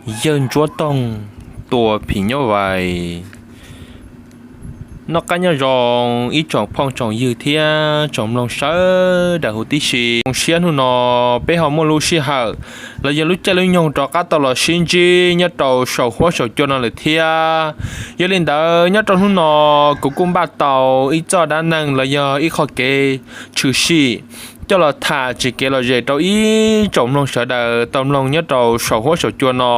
Yawg Ntsuab Toog tua phim nyuj vais. Noj qab nyob zoo ib tsoom phooj tsoom ywg thiab tsoom mloog sawv daws huv tib si. Zoo siab hnub no peb ho muaj lub sij hawm los yog lub caij lub nyoog rov qab tau los sib ntsib nyob rau saum huab saum cua no lawm thiab. Yog li ntawd nyob rau hnub no kuv kuj npaj tau ib txoj dab neeg los yog ib qho kev tshwm sim coj los tham tsis kev lom zem rau ib tsoom mloog sawv daws tau mloog nyob rau saum huab saum cua no.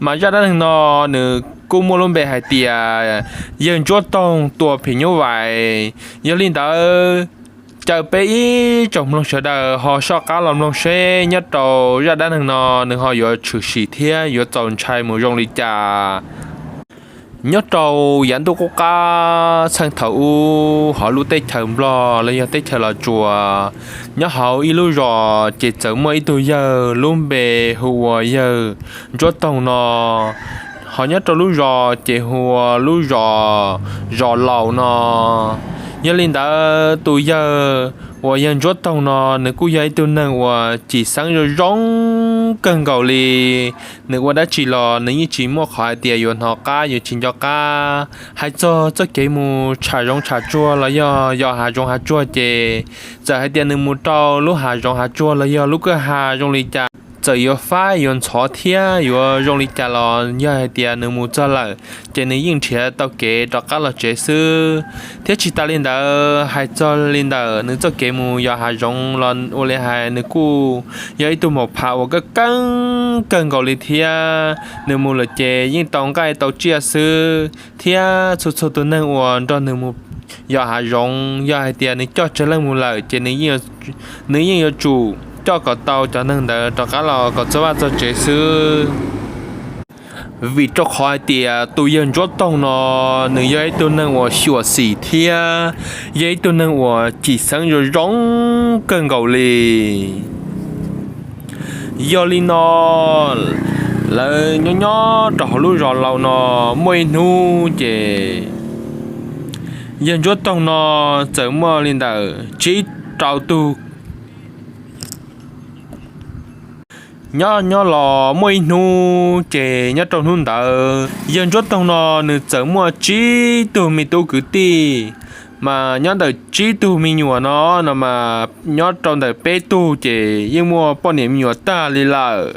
Mas zaj dab neeg no nws kuj muaj lub npe hais tias Yawg Ntsuab Toog tua phim nyuj vais. Yog li ntawd, caw peb ib tsoom mloog sawv daws ho soj qab los mloog seb nyob rau zaj dab neeg no nws ho yuav tshwm sim thiab yuav txaus ntshai mus zoo li cas. Nyob rau yav ntuj qub qab txheej thaum ub hauv lub teb chaws Nplog los yog teb chaws Los Tsuas, nyob hauv ib lub zos ces txawm muaj ib tug yawg lub npe hu ua Yawg Ntsuab Toog no. Ho nyob rau lub zos ces hu ua lub zos Zos Laus no. Yog li ntawd tus yawg uas Yawg Ntsuab Toog no nws kuj yog ib tug neeg uas cim xeeb zoo zoo kawg nkaus li. Nws ua dab tsi los nws yeej tsis muaj qhov hais tias yuav hnov qab yuav tsis nco qab. Hais txog txoj kev mus tsham zoov tsham tsuag los yog yos hav zoov hav tsuag ces txawm hais tias nws mus rau lub hav zoov hav tsuag los yog lub kwj ha zoo li cas txawm yuav fab yuav ntxhov thiab yuav zoo li cas los yog hais tias nws mus txog lawm ces nws yeej nrhiav tau kev rov qab los tsev xwb. Thiab tsis tas li ntawd, hais txog li ntawm nws txoj kev mus yos hav zoov los ua li hais nws kuj yog ib tug maum phav uas kaj keeb kawg nkaus li thiab. Nws mus lawm ces yeej tau nqaij tau tsiaj xwb thiab txhua txhua tus neeg uas nrog nws mus yos hav zoov yog hais tias nws coj tsawg leej mus lawm ces nws yeej yuav tsum coj kom tau cov neeg ntawd rov qab los kom txog vaj txog tsev xwb. Vim rau qhov hais tias tus Yawg Ntsuab Toog no nws yog ib tug neeg uas xyuam xim thiab yog ib tug neeg uas cim xeeb zoo zoo kawg nkaus li. Yog li no, lawv nyob nyob rau hauv lub zos Laus no muaj ib hnub ces Yawg Ntsuab Toog no txawm muaj li ntawm tsib rau tug. Nyob nyob los muaj ib hnub ces nyob rau hnub ntawd Yawg Ntsuab Toog no nws txawm muaj tsib tug me tub kwv tij. Mas nyob ntawm tsib tug me nyuam no no mas nyob rau ntawm peb tug ces yeej muaj poj niam me nyuam tag li lawm.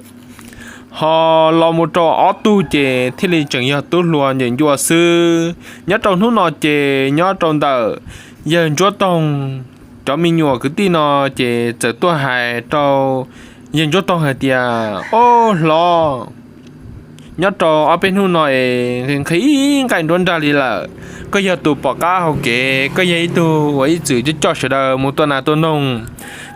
Ho los mus rau ob tug ces thiaj li tseem yog tub hluas nyeem ncua xwb. Nyob rau hnub no ces nyob rau ntawm Yawg Ntsuab Toog cov me nyuam kwv tij no ces txawm tuaj hais rau Yawg Ntsuab Toog hais tias, Ob hlob, nyob rau ob peb hnub no es nqhis nqaij nruab nrag li lawm. Koj yog tus pom qab hau kev, koj yog ib tug uas ib txwm coj coj sawv daws mus tua nas tua noog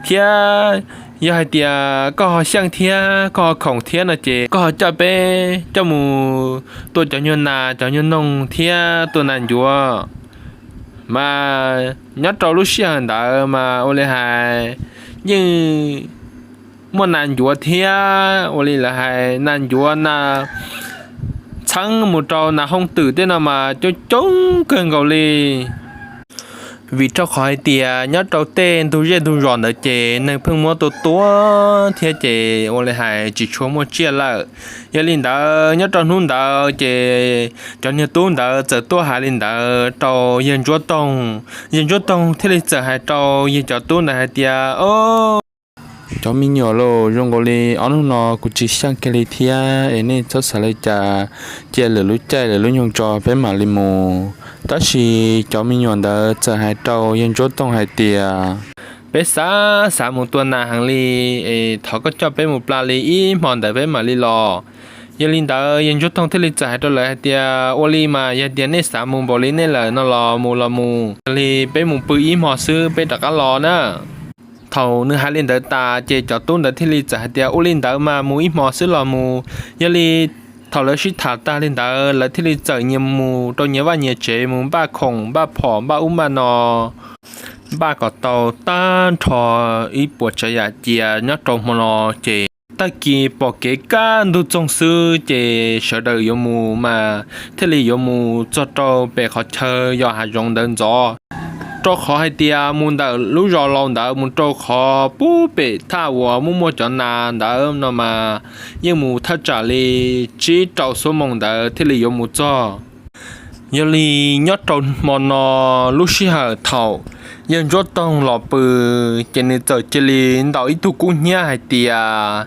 thiab. Yog hais tias koj ho xyeej thiab koj ho khoom thiab no ces koj ho coj peb coj mus tua cov nyuag nas cov nyuag noog thiab tua nas ncuav. Mas nyob rau lub sij hawm ntawd mas ua li hais yeej muaj nas ncuav thiab ua li lawv hais nas ncuav nas txheeb mus rau nas hooj twm tej no mas coob coob kawg nkaus li. Vim rau qhov hais tias nyob rau tej ntug zej ntug zos ntawd ces neeg pheej muab tua tua thiab ces ua li hais tsis tshua muaj tsiaj lawm. Yog li ntawd nyob rau hnub ntawd ces cov niag tub ntawd txawm tuaj hais li ntawd rau Yawg Ntsuab Toog. Yawg Ntsuab Toog thiaj li txawm hais rau yawg cov tub ntawd hais tias, Ob cov me nyuam lauj, zoo nkaus li ob hnub no kuv tsis xyeej kiag li thiab es nej txhob xav li cas, cia lwm lub caij lwm lub nyoog tso peb mam li mus. Tab sis cov me nyuam ntawd txawm hais rau Yawg Ntsuab Toog hais tias, Peb xav xav mus tua nas heev li es thov koj coj peb mus pla li ib hmo ntawd peb mam li los. Yog li ntawd Yawg Ntsuab Toog thiaj li txawm hais rau lawv hais tias, Ua li mas yog tias nej xav mus npaum li nej lawm no los mus los mus, yog li peb mus pw ib hmo xwb peb rov qab los na. Thaum nws hais li ntawd tas ces cov tub ntawd thiaj li txawm hais tias, Ua li ntawd mas mus ib hmo xwb los mus. Yog li thaum lawv sib tham tag li ntawd lawv thiaj li txawm nyias mus rau nyias vaj nyias tsev mus npaj khoom npaj phom npaj ub npaj no, npaj kom tau tag nrho ib puas tsav yam cia nyob rau hmo no. Ces tag kis pom kev kaj ntug txoog xwb ces sawv daws yuav mus mas thiaj li yuav mus txog rau pem qhov chaw yos hav zoov ntawd ntxov. Rau qhov hais tias mus ntawm lub zos laus ntawd mus rau qhov pub pem thaj uas muaj muaj cov nas ntawd no mas yeej mus thaj tsam li tsib rau xuab moos ntawd thiaj li yuav mus txog. Yog li nyob rau hmo no lub sij hawm thaum yawg Ntsuab Toog los pw, ces nws txawm cia li ntaus ib tug kub hnyiab hais tias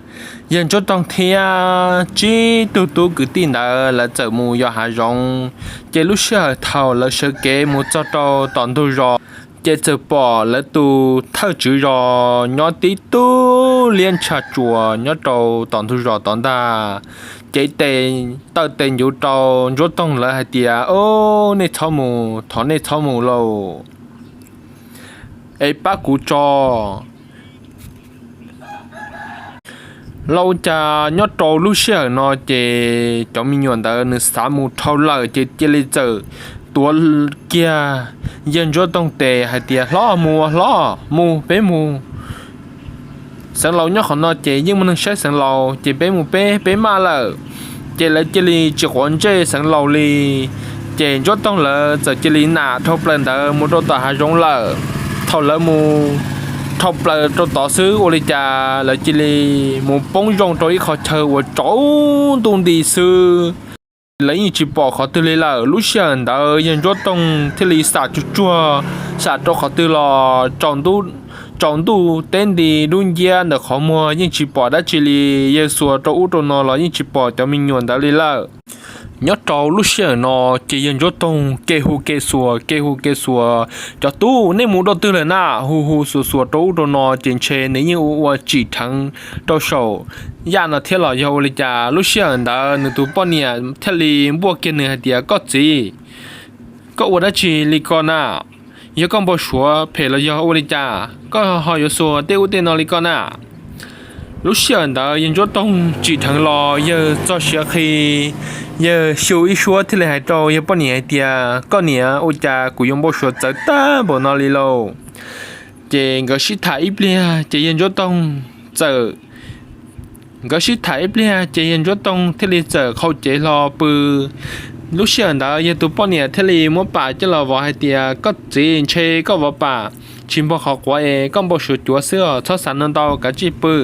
yawg Ntsuab Toog thiab tsib tug tub kwv tij ntawd lawv txawm mus yos hav zoov. Ces lub sij hawm thaum lawv sawv kev mus txog rau tom ntug zos, ces txawm pom lawv tus thawj tswv zos nyob tib tug liab ntsha tsuas nyob rau tom ntug zos tod ntag. Ces tes taw tes ncuv rau Ntsuab Toog lawv hais tias, Ob, nej txhob mus, thov nej txhob mus lauj, es pab kuv tso. Los ua cas nyob rau lub sij hawm no ces cov me nyuam ntawd nws xav mus dhau lawm ces cia li txawm tuav kiag yawg Ntsuab Toog tes hais tias, Hlob, mus hlob, mus peb mus. Xeev laus nyob qhov no ces yeej muaj neeg saib xeev laus, ces peb mus peb, peb maj lawm. Ces lawv cia li tsis quav ntsej xeev laus li. Ces Ntsuab Toog lawv txawm cia li nam dhau plaws ntawd mus rau tom hav zoov lawm. Thaum lawv mus dhau plaws rau tod xwb ua li cas lawv cia li mus poob zoo rau ib qho chaw uas tsaus ntuj nti xwb. Lawv yeej tsis pom qhov twg li lawm. Lub sij hawm ntawd yawg Ntsuab Toog thiaj li xam tsuj tsuag, xam rau qhov twg los tsaus ntuj teb nti dub nciab ntawm qhov muag yeej tsis pom dab tsi li. Yawg xuas rau ub rau no los yeej tsis pom cov me nyuam ntawd li lawm. Nyob rau lub sij hawm no ces yawg Ntsuab Toog kev hu kev xuas, kev hu kev xuas, Cov tub, nej mus dua twg lawm na? Hu hu xuas xuas rau ub rau no ces ntshe nws yeej ua ua tsim dheev rau saum yaj no thiab los yog ua li cas. Lub sij hawm ntawd nws tus poj niam thiaj li npuaj kiag nws hais tias, Koj txiv, koj ua dab tsi li ko na? Yog koj npau suav phem los yog ua li cas koj ho yuav xuas tej ub tej no li ko na? Lub sij hawm ntawd yawg Ntsuab Toog tsim dheev los yawg txog siav qhi, yawg xyu ib suab thiaj li hais rau yawg poj niam hais tias, Koj niam, ua cas kuv yuav npau suav txawv tag npaum no li lauj? Ces nkawd sib tham ib pliag ces yawg Ntsuab Toog txawm nkawd sib tham ib pliag ces yawg Ntsuab Toog thiaj li txawm qhau cev hlo pw. Lub sij hawm ntawd yawg tus poj niam thiaj li muab pam coj los vov hais tias, Koj txiv, ntshe koj vov pam tsis npog qhov quav es koj npau suav cuav xwb os, txhob xav ntau ntau, kav tsij pw.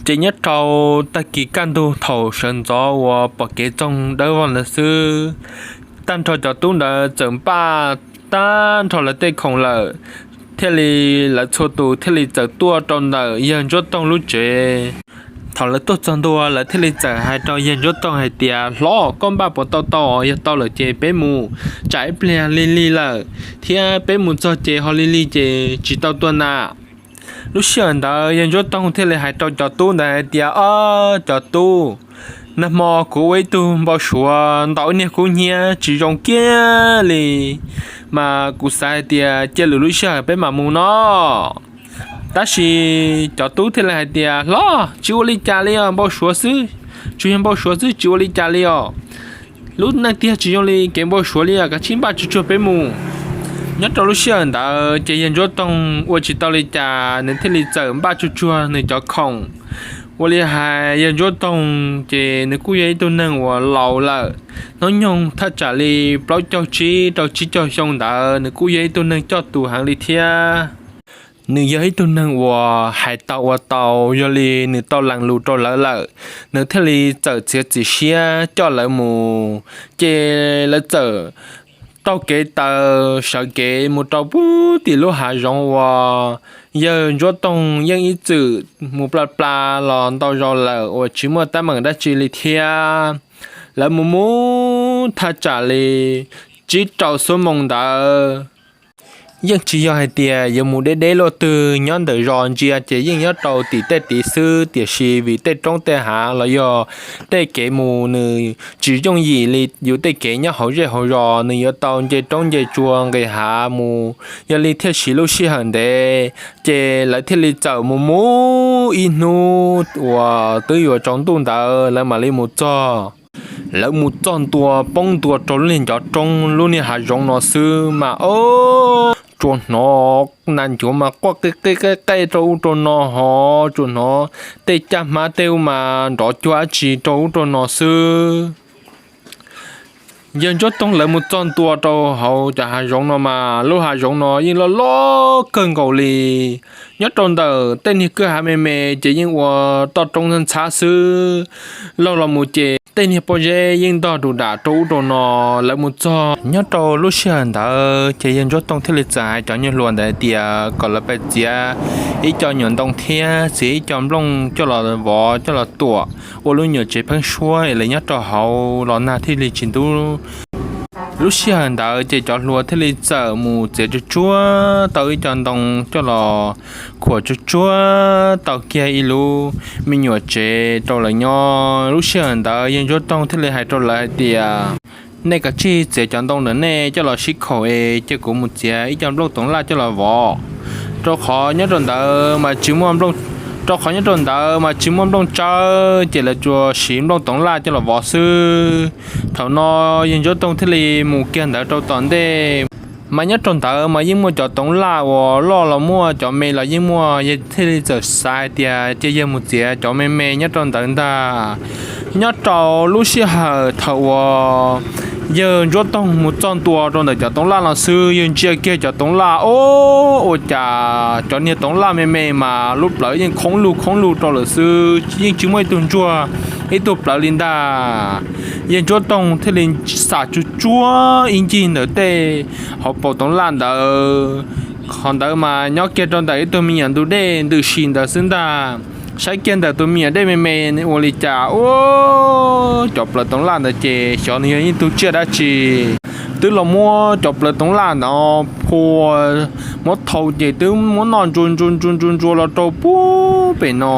Ces nyob rau tag kis kaj ntug thaum sawv ntxov uas pom kev txoog dawb vog ntawd xwb, tag nrho cov tub ntawd txawm npaj tag nrho lawv tej khoom lawm, thiaj li lawv txhua tus thiaj li txawm tuaj rau ntawm yawg Ntsuab Toog lub tsev. Thaum lawv tuaj txog ntua lawv thiaj li txawm hais rau yawg Ntsuab Toog hais tias, Hlob, koj npaj puas tau tau? Yog tau lawm ces peb mus, tsam ib pliag lig lig lawm thiab peb mus txog ces ho lig lig ces tsis tau tuaj na. Lub sij hawm ntawd yawg Ntsuab Toog thiaj li hais rau cov tub ntawd hais tias, Ob, cov tub, nag hmo kuv ua ib tug npau suav ntaus ib niag kub hnyiab tsis zoo kiag li, mas kuv xav hais tias cia lwm lub sij hawm peb mam mus no. Tab sis cov tub thiaj li hais tias, Hlob, tsis ua li cas li os, npau suav xwb, tsuas yog npau suav xwb, tsis ua li cas li os. Lub neej tiag tsis zoo li kev npau suav li os, kav tsij npaj tsuag tsuag peb mus. Nyob rau lub sij hawm ntawd ces yawg Ntsuab Toog ua tsis tau li cas, nws thiaj li txawm npaj tsuag tsuag nws cov khoom. Ua li hais yawg Ntsuab Toog ces nws kuj yog ib tug neeg uas laus lawm, hnub nyoog thaj tsam li plaub caug tsib rau tsib caug xyoo ntawd, nws kuj yog ib tug neeg coj tus heev li thiab. Nws yog ib tug neeg uas hais tau ua tau, yog li nws tau lees lus rau lawv lawm, nws thiaj li txawm txiav txim siab coj lawv mus. Ces lawv txawm taug kev taws sawv kev mus rau puag tim lub hav zoov uas yawg Ntsuab Toog yeej ib txwm mus pla pla los ntau zaus lawm uas tsis muaj teeb meem dab tsi li thiab. Lawv mus mus thaj tsam li tsib rau xuab moos ntawd, yeej tsis yog hais tias yuav mus deb deb luaj twg, nyob ntawm zos ntsia ces yeej nyob rau tim tej tid xwb, tiam sis vim tej roob tej hav los yog tej kev mus nws tsis yooj yim li yus tej kev nyob hauv zej hauv zos, nws yuav tau nce roob nce tsua nqis hav mus, yog li thiaj siv lub sij hawm ntev. Ces lawv thiaj li txawm mus mus ib hnub uas twb yuav tsaus ntuj ntawd lawv mam li mus txog. Lawv mus txog ntua poob ntua rau lub niag ncov roob lub niag hav zoov no xwb mas, o, tsuas hnov nas ncuav mas quaj qi qi qe qe rau ub rau no hos, tsuas hnov tej caj hmab tej ub mas nrov cuag dab tsi rau ub rau no xwb. Yawg Ntsuab Toog lawv mus txog ntua rau hauv cov hav zoov no mas lub hav zoov no yeej loj loj kawg nkaus li. Nyob rau ntawm tej niag kwj hav me me ces yeej ua toj roob ntxhab xwb. Laug los mus ces tej niag pob zeb yeej ntog du dam rau ub rau no. Lawv mus txog nyob rau lub sij hawm ntawd ces yawg Ntsuab Toog thiaj li txawm hais cov nyuag hluas ntawd hais tias kom lawv pab txiav ib co nyuam ntoo thiab txiav ib co nplooj coj los vov coj los tuam ua lub nyuam tsev pheeb suab es lawv nyob rau hauv los nag thiaj li tsis ntub. Lub sij hawm ntawd ces cov hluas thiaj li txawm mus txiav tsuag tsuag tau ib co ntoo coj los khuam tsuag tsuag tau kiag ib lub me nyuam tsev rau lawv nyob. Lub sij hawm ntawd yawg Ntsuab Toog thiaj li hais rau lawv hais tias, nej kav tsij txiav cov ntoo ntawm nej coj los sib khaum es cia kuv mus txiav ib co nplooj toov laj coj los vov, rau qhov nyob rau ntawd mas tsis muaj nplooj, rau qhov nyob rau ntawd mas tsis muaj nplooj tsawb ces lawv tsuas siv nplooj toov laj coj los vov xwb. Thaum no yawg Ntsuab Toog thiaj li mus kiag ntawd rau tom ntej, mas nyob rau ntawd mas yeej muaj cov toov laj uas loj los muaj, cov me los yeej muaj. Yawg thiaj li txawm xav hais tias cia yawg mus txiav cov me me nyob rau ntawd ntag. Nyob rau lub sij hawm thaum uas yawg Ntsuab Toog mus txog ntua rau ntawm cov toov laj no xwb, yawg ntsia kiag cov toov laj, o, ua cas cov niag toov laj me me mas lub plawv yeej khoob lug khoob lug rau lawm xwb, yeej tsis muaj ib tug ntsuag ib tug plawv li ntag. Yawg Ntsuab Toog thiaj li xam tsuag tsuag ib ncig ntawm tej hauv paus toov laj ntawd. Qhov ntawd mas nyob kiag rau ntawm ib tug me nyuam ntug dej ntws si ntawd xwb ntag. Saib kiag ntawm tus me nyuam dej me me ua li cas, ua, cov plawv toov laj ntawd ces xyov nws yog ib tug tsiaj dab tsi, twb los muab cov plawv toov laj ntawd phua, muab thau ces twb muab noj ntsuas ntsuas ntsuas ntsuas ntsuas los rau pub pem no,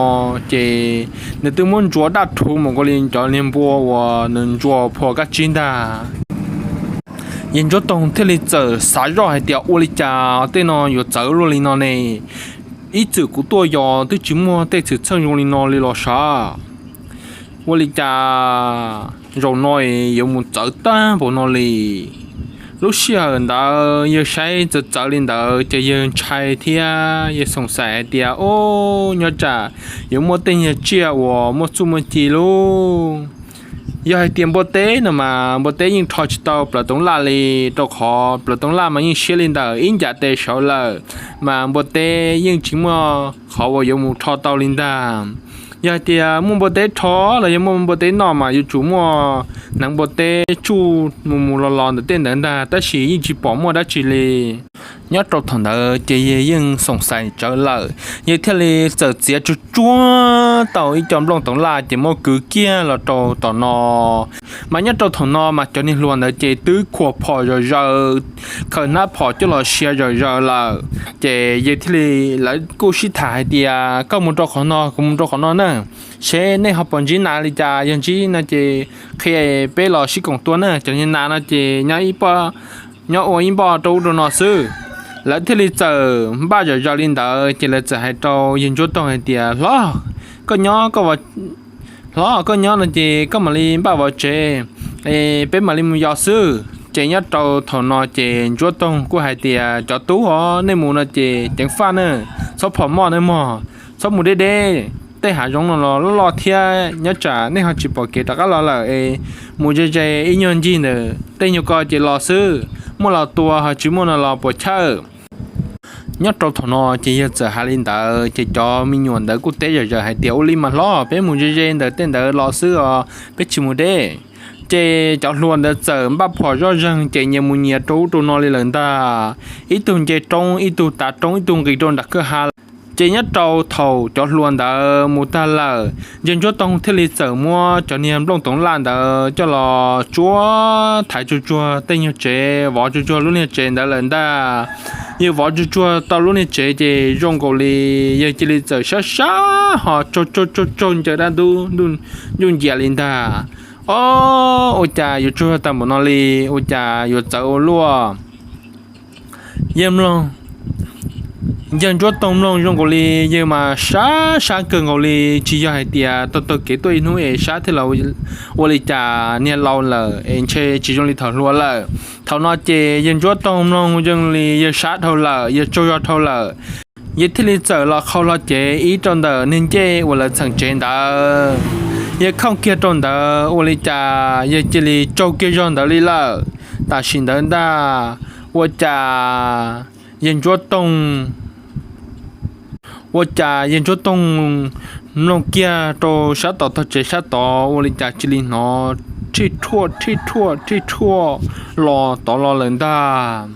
ces nws twb muab ntsuas daj rhuv mus nkaus li cov niag npua uas nws ntsuas phua kab tsib ntag. Yawg Ntsuab Toog thiaj li txawm xav zoj hais tias ua li cas tej no yuav txawv luaj li no ne, ib txwm kuv tuaj yos twb tsis muaj tej xwm txheej zoo li no li los sav. Ua li cas zaum no yuav mus txawv tag npaum no li. Lub sij hawm ntawd yawg saib txawv txawv li ntawd ces yawg ntshai thiab yawg xoom xaim hais tias, o, nyob tsam yuav muaj tej nyuag tsiaj uas muaj txuj muaj ci lub. Yog hais tias npua teb no mas npua teb yeej rho tsis tau plawv toov laj li, rau qhov plawv toov laj mas yeej siab li ntawm ib ncav tes sawv lawm, mas npua teb yeej tsis muaj qhov uas yuav mus rho tau li ntag. Yog hais tias muaj npua teb rho los yog muaj npua teb noj mas yuav tsum muaj hneev npua teb tsuj mus mus los los ntawm tej ntawd ntag, tab sis yeej tsis pom muaj dab tsi li. Nyob rau thaum ntawd ces yawg yeej xoom xaim tsawv lawm, yawg thiaj li txawm txiav tsuag tsuag tau ib co nplooj toov laj ces muab kwv kiag los rau tom no. Mas nyob rau thaum no mas cov niag hluas ntawd ces twb khuam phom zom zaws, khaws hnab phom coj los sia zom zaws lawm. Ces yawg thiaj li, lawv kuj sib tham hais tias, koj mus rau qhov no, kuv mus rau qhov no na, seb nej ho puas ntsib nas li cas, yog ntsib no ces qhia peb los sib koom tua na. Cov niag nas no ces nyob ib nyob ua ib npoj rau ub rau no xwb. Lawv thiaj li txawm npaj zom zaws li ntawd ces lawv txawm hais rau yawg Ntsuab Toog hais tias, hlob, koj nyob, hlob, koj nyob no ces koj mam li npaj vov tsev, peb mam li mus yos xwb. Ces nyob rau thaum no ces Ntsuab Toog kuj hais tias, cov tub os, nej mus no ces ceev faj na, txhob phom moj na mog, txhob mus deb deb. Tej hav zoov no los loj loj thiab, nyob tsam nej ho tsis pom kev rov qab los lawm es mus ze ze ib nyuag ncig ntawm tej nyuag ko ces los xwb, muaj los tua ho tsis muaj no los puas chawj. Nyob rau thaum no ces yawg txawm hais li ntawd ces cov me nyuam ntawd kuj teb zom zaws hais tias, ua li mas hlob, peb mus ze ze ntawm tej ntawd los xwb os, peb tsis mus deb. Ces cov hluas ntawd txawm npaj phom zoj zeeg ces nyias mus nyias rau ub rau no li lawm ntag. Ib tug nce roob, ib tug tav roob, ib tug nqis rau nram kwj ha. Ces nyob rau thaum cov hluas ntawd mus tag lawm, yawg Ntsuab Toog thiaj li txawm muab cov niag nplooj toov laj ntawd coj los tsuab thaiv tsuag tsuag tej nyuag tsev, vov tsuag tsuag lub niag tsev ntawd lawm ntag. Yawg vov tsuag tsuag tau lub niag tsev ces zoo nkaus li yawg cia li txawm sab sab ho tsaug tsaug tsaug ncaws dab ntub ncuj ncias li ntag. Ob, ua cas yuav tsaug tag npaum no li, ua cas yuav txawv ua luaj. Yawg mloog, yawg Ntsuab Toog mloog zoo nkaus li yawg mas sab sab kawg nkaus li, tsis yog hais tias taug taug kev tuaj ib hnub es sab thiaj los ua li cas, niag laus lawm es ntshe tsis zoo li thaum hluas lawm. Thaum no ces yawg Ntsuab Toog mloog zoo li yawg sab dhau lawm, yawg tsaug zog dhau lawm. Yawg thiaj li txawm los qhau hlo cev ib rau ntawm niag ncej uas lawv txheem tsev ntawd. Yawg khooj kiag rau ntawd ua li cas yawg cia li tsaug kiag zog ntawd li lawm. Tam sim ntawd ntag, ua cas yawg Ntsuab Toog, ua cas yawg Ntsuab Toog mloog kiag rau sab tod tog tsev sab tod ua li cas cia li hnov rhij rhuaj rhij rhuaj rhij rhuaj los tod los lawm ntag.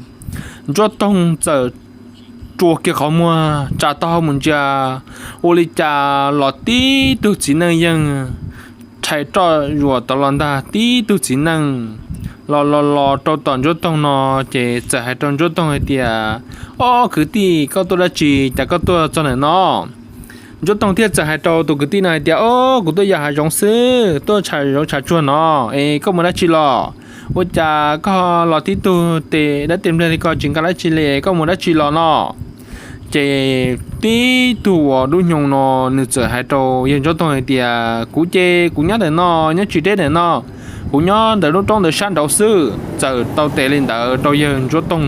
Ntsuab Toog txawm rua kiag qhov muag tsa taub hau mus ntsia, ua li cas los tib tug txiv neej yeej rhais roj zuas tod los ntag. Tib tug txiv neej los los los rau tom Ntsuab Toog no, ces txawm hais rau Ntsuab Toog hais tias, Ob kwv tij, koj tuaj dab tsi, cas koj tuaj txog ntawm no? Ntsuab Toog thiaj txawm hais rau tus kwv tij no hais tias, Ob, kuv tuaj yos hav zoov xwb, tuaj tshav zoov tshav tsuag no, es koj mus dab tsi los? Ua cas koj los tib tug tes dab tes nplej li ko tsis nqa dab tsi li, koj mus dab tsi los no? Ces tib tug uas dub nyoos no nws txawm hais rau yawg Ntsuab Toog hais tias, Kuv ces kuv nyob ntawm no, nyob tsis deb ntawm no, kuv nyob ntawm lub roob ntawd sab nraud xwb. Txawm tau tes li ntawd rau yawg Ntsuab Toog.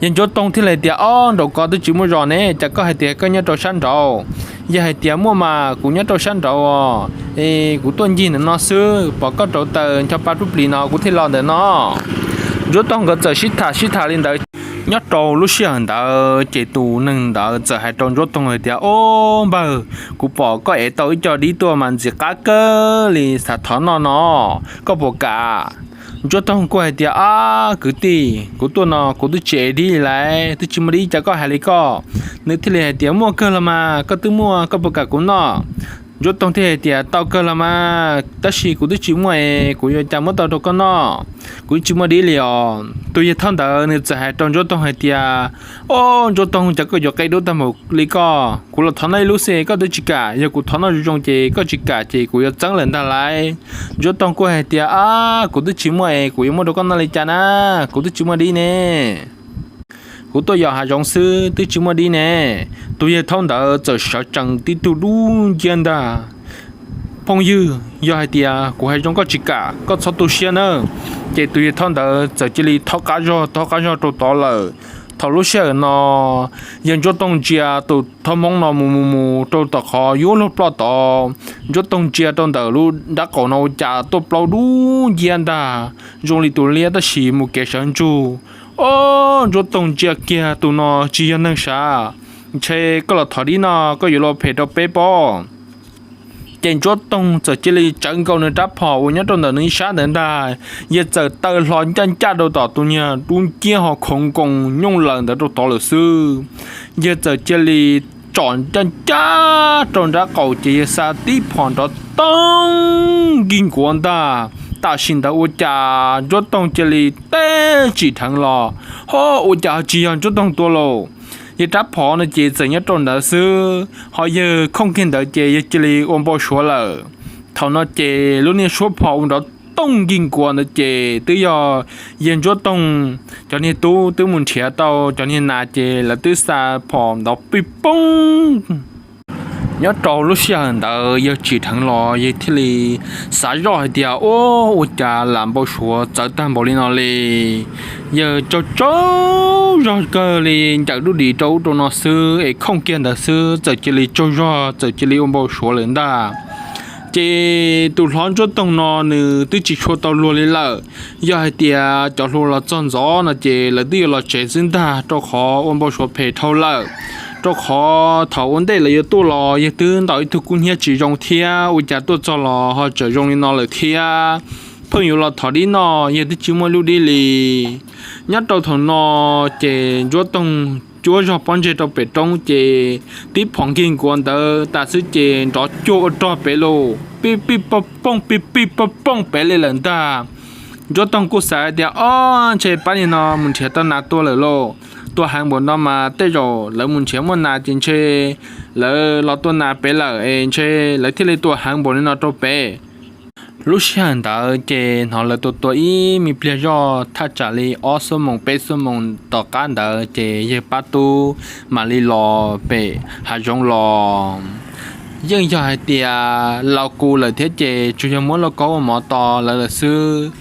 Yawg Ntsuab Toog thiaj li tias, Ob, nraum ko twb tsis muaj zos ne, cas koj hais tias koj nyob rau sab nraud? Yawg hais tias, Muaj mas, kuv nyob rau sab nraud os, es kuv tuaj ncig ntawm no xwb, pom koj rauv taws ncho pa rub plis no kuv thiaj los ntawm no. Ntsuab Toog nkawd txawm sib tham sib tham li ntawd. Nyob rau lub sij hawm ntawd ces tus neeg ntawd txawm hais rau Ntsuab Toog hais tias, Ob npawg, kuv pom koj ev tau ib co dib tuaj mas ntxim qab kawg li, xav thov noj no, koj puas kam? Ntsuab Toog kuj hais tias, Ab kwv tij, kuv tuaj no kuv twb tsis ev dib li lawm, twb tsis muaj dib, cas koj hais li koj? Nws thiaj li hais tias, Muaj kawg los mas, koj twb muaj koj puas kam kuv noj? Ntsuab Toog thiaj hais tias, Tau kawg los mas, tab sis kuv twb tsis muaj es kuv yuav cas muab tau rau koj noj? Kuv tsis muaj dib li os. Tus yawg thauj ntawd nws txawm hais rau Ntsuab Toog hais tias, Ob Ntsuab Toog, cas koj yuav qe dub tag npaum li koj? Kuv los thov noj ib lub xwb koj twb tsis kam, yog kuv thov noj zoo zoo ces koj tsis kam ces kuv yuav txeeb lawm ntag lauj. Ntsuab Toog kuj hais tias, Ab, kuv twb tsis muaj es kuv yuav muab rau koj noj li cas na, kuv twb tsis muaj dib ne. Kuv tuaj yos hav zoov xwb twb tsis muaj dib ne. Tus yawg thauj ntawd txawm sawv tsees tib tug dub nciab ntag. Phooj ywg, yog hais tias kuv hais zoo koj tsis kam, koj txhob tu siab nawb. Ces tus yawg thauj ntawd txawm cia li thov qab zog thov qab zog rau tod lawm. Thaum lub sij hawm no, yawg Ntsuab Toog ntsia tus thaj hmoob no mus mus mus rau tom qhov yuav luag ploj tod. Ntsuab Toog ntsia rau ntawm lub nrab qaum no ua cas tuaj plaub dub nciab ntag, zoo li tus liab tab sis mus kev sawv ntsug. Ob, Ntsuab Toog ntsia kiag tus no tsis yog neeg sav, ntshe koj los thov dib no koj yuav los phem rau peb pob. Ces Ntsuab Toog txawm cia li tsawv nkaus nws rab phom uas nyob rau ntawm nws ib sab ntawd ntag, yawg txawm taw hlo ncaj ncaj rau tom tus niag dub nciab ho khoov nkoos nyooj lawm ntawd rau tod lawm xwb. Yawg txawm cia li tsom ncaj ncaj rau nrab qaum ces yawg xa tib phom nrov toog nkig nkuav ntag. Tam sim ntawd ua cas Ntsuab Toog cia li teb tsim dheev los, ho ua cas ho tsis yog Ntsuab Toog tua lauj. Yawg rab phom no ces txawm nyob rau ntawd xwb, ho yawg khooj kiag ntawd ces yawg cia li ua npau suav lawm. Thaum no ces lub niag suab phom ua nrov toog nkig nkuav ntawd ces twb yog yawg Ntsuab Toog cov niag tub twb mus nrhiav tau cov niag nas ces lawv twb xa phom nrov pij poob. Nyob rau lub sij hawm ntawd yawg tsim dheev los yawg thiaj li xav zoj hais tias, Ua, ua cas lam npau suav txawv tag npaum li no li. Yawg tsaug tsaug zog kawg li, ncaws dub dis rau ub rau no xwb es khooj kiag ntawd xwb txawm cia li tsaug zog txawm cia li ua npau suav lawm ntag. Ces tus hlob Ntsuab Toog no nws twb tsis tshua tau luag li lawm. Yog hais tias cov hluas los txog ntxov no ces lawv twb yuav los tsev xwb ntag, rau qhov ua npau suav phem dhau lawm. Rau qhov thaum ua ntej lawv yuav tuaj los yawg twb ntaus ib tug kub hnyiab tsis zoo thiab, ua cas tuaj txog los ho tseem zoo li no lawm thiab. Pheej yuav los thov dib noj, yawg twb tsis muaj lub dib li. Nyob rau thaum no ces Ntsuab Toog cuab zog pob ntseg rau pem roob ces tib phom nkig nkuav ntawd tas xwb ces nrov cuag ua rog pem los pij pij poj pooj pij pij poj pooj pem li lawm ntag. Ntsuab Toog kuj xav tias, Ob, ntshe pab niag no mus nrhiav tau nas tua lawm lauj. Tua heev npaum no mas tej zaum lawv mus nrhiav muaj nas ces ntshe lawv los tua nas pem lawm es ntshe lawv thiaj li tua heev npaum li no rau pem. Lub sij hawm ntawd ces hnov lawv tua tua ib me pliag zoj thaj tsam li ob xuab moos peb xuab moos tom qab ntawd ces yawg pab tub mam li los pem hav zoov los. Yeej yog hais tias laus kus lawm thiab ces tsuas yog muab lauj kaub ua mov tos lawv lawm xwb.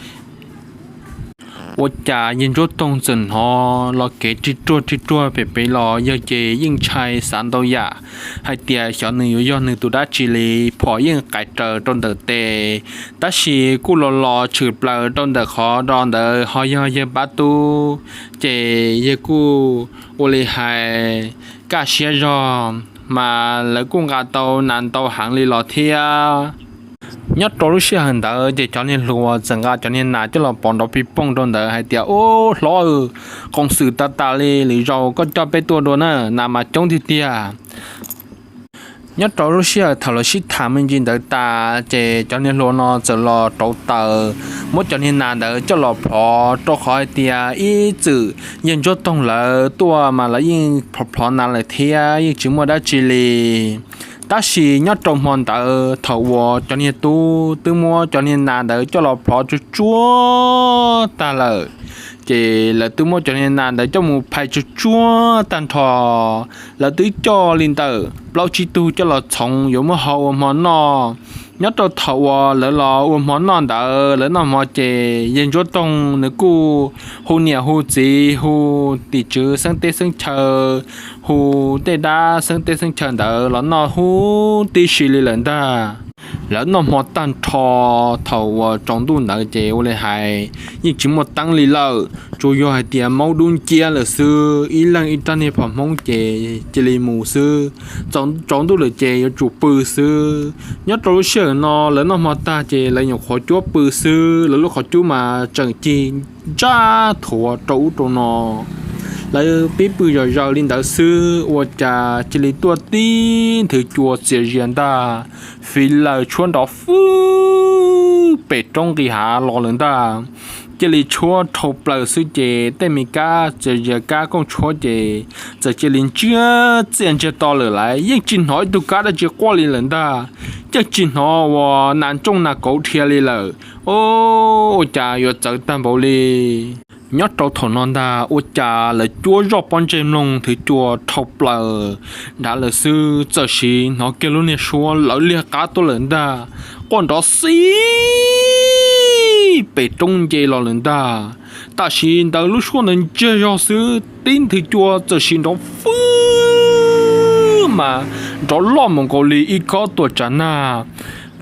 Ua cas yawg Ntsuab Toog txawm hnov los kev rig ruag rig ruag pem pem los, yawg ces yeej ntshai xav ntau yam hais tias xyov nws yuav yog nws tus dab tsi li. Phom yeej qais raws rau ntawm tes, tab sis kuj los los tshwm plaws rau ntawm qhov ro ntawd ho yog yawg pab tub. Ces yawg kuj ua li hais kaj siab zog, mas lawv kuj nqa tau nas ntau heev li los thiab. Nyob rau lub sij hawm ntawd ces cov niag hluas txawm nqa cov niag nas coj los pov nrov pig pooj rau ntawd hais tias, Ub, hlob, qoos xwm tas tas li, lwm zaus koj coj peb tuaj dua na, nas mas coob tiag tiag. Nyob rau lub sij hawm thaum lawv sib tham me ntsis ntawd tas ces cov niag hluas no txawm los rauv taws, muab cov niag nas ntawd coj los plhov, rau qhov hais tias ib txwm yawg Ntsuab Toog lawv tuaj mas lawv yeej plhov plhov nas lawm thiab yeej tsis muaj dab tsi li. Tab sis nyob rau hmo ntawd thaum uas cov niag tub twb muab cov niag nas ntawd coj los plhov tsuag tsuag tag lawm, ces lawv twb muab cov niag nas ntawd coj mus phais tsuag tsuag tag nrho. Lawv twb coj li ntawm plaub tsib tug coj los txhoov yuav muab hau ua hmo noj. Nyob rau thaum uas lawv los ua hmo noj ntawd, lawv noj hmo ces yawg Ntsuab Toog nws kuj hu niam hu txiv, hu tim tswv xeeb teb xeeb chaw, hu tej dab xeeb teb xeeb chaw ntawd los noj huv tib si li lawm ntag. Lawv noj hmo tag nrho, thaum uas tsaus ntuj ntawd ces ua li hais yeej tsis muaj teeb li lawm, tsuas yog hais tias maub dub nciab lawm xwb, ib leeg ib rab niag phom hmoob ces cia li mus xwb. Tsaus ntuj lawm ces yuav tsum pw xwb. Nyob rau lub sij hawm no lawv noj hmo tag ces lawv nyuam qhuav cuab pw xwb, lawv lub qhov cub mas tseem cig ntsaj thuav rau ub rau no. Lawv pib pw zom zaws li ntawd xwb ua cas cia li tuaj tib nthwv cua txias zias ntag, fiv laws tshuab nrov fwb pem roob nqis hav los lawm ntag. Cia li tshuab dhau plaws xwb ces tej me kab txias zias kab kooj tshuab ces txawm cia li ntsiag txiaj ntsiag to lawm lauj, yeej tsis hnov ib tug kab dab tsi quaj li lawm ntag. Yeej tsis hnov uas nas ntsooj nas kauv dhia li lawm. Ua cas yuav txawv tag npaum li. Nyob rau thaum no ntag ua cas lawv cuab zoj pob ntseg mloog nthwv cua dhau plaws nrad lawm xwb txawm sim hnov kiag lub niag suab lawv liag qab tuaj lawm ntag, quaj nrov xib pem roob nce los lawm ntag. Tam sim ntawd lub suab ntawd ntsiag zog xwb tib nthwv cua txawm sim nrov fwb mas nrov loj mus nkaus li ib kob tuam tsav nag,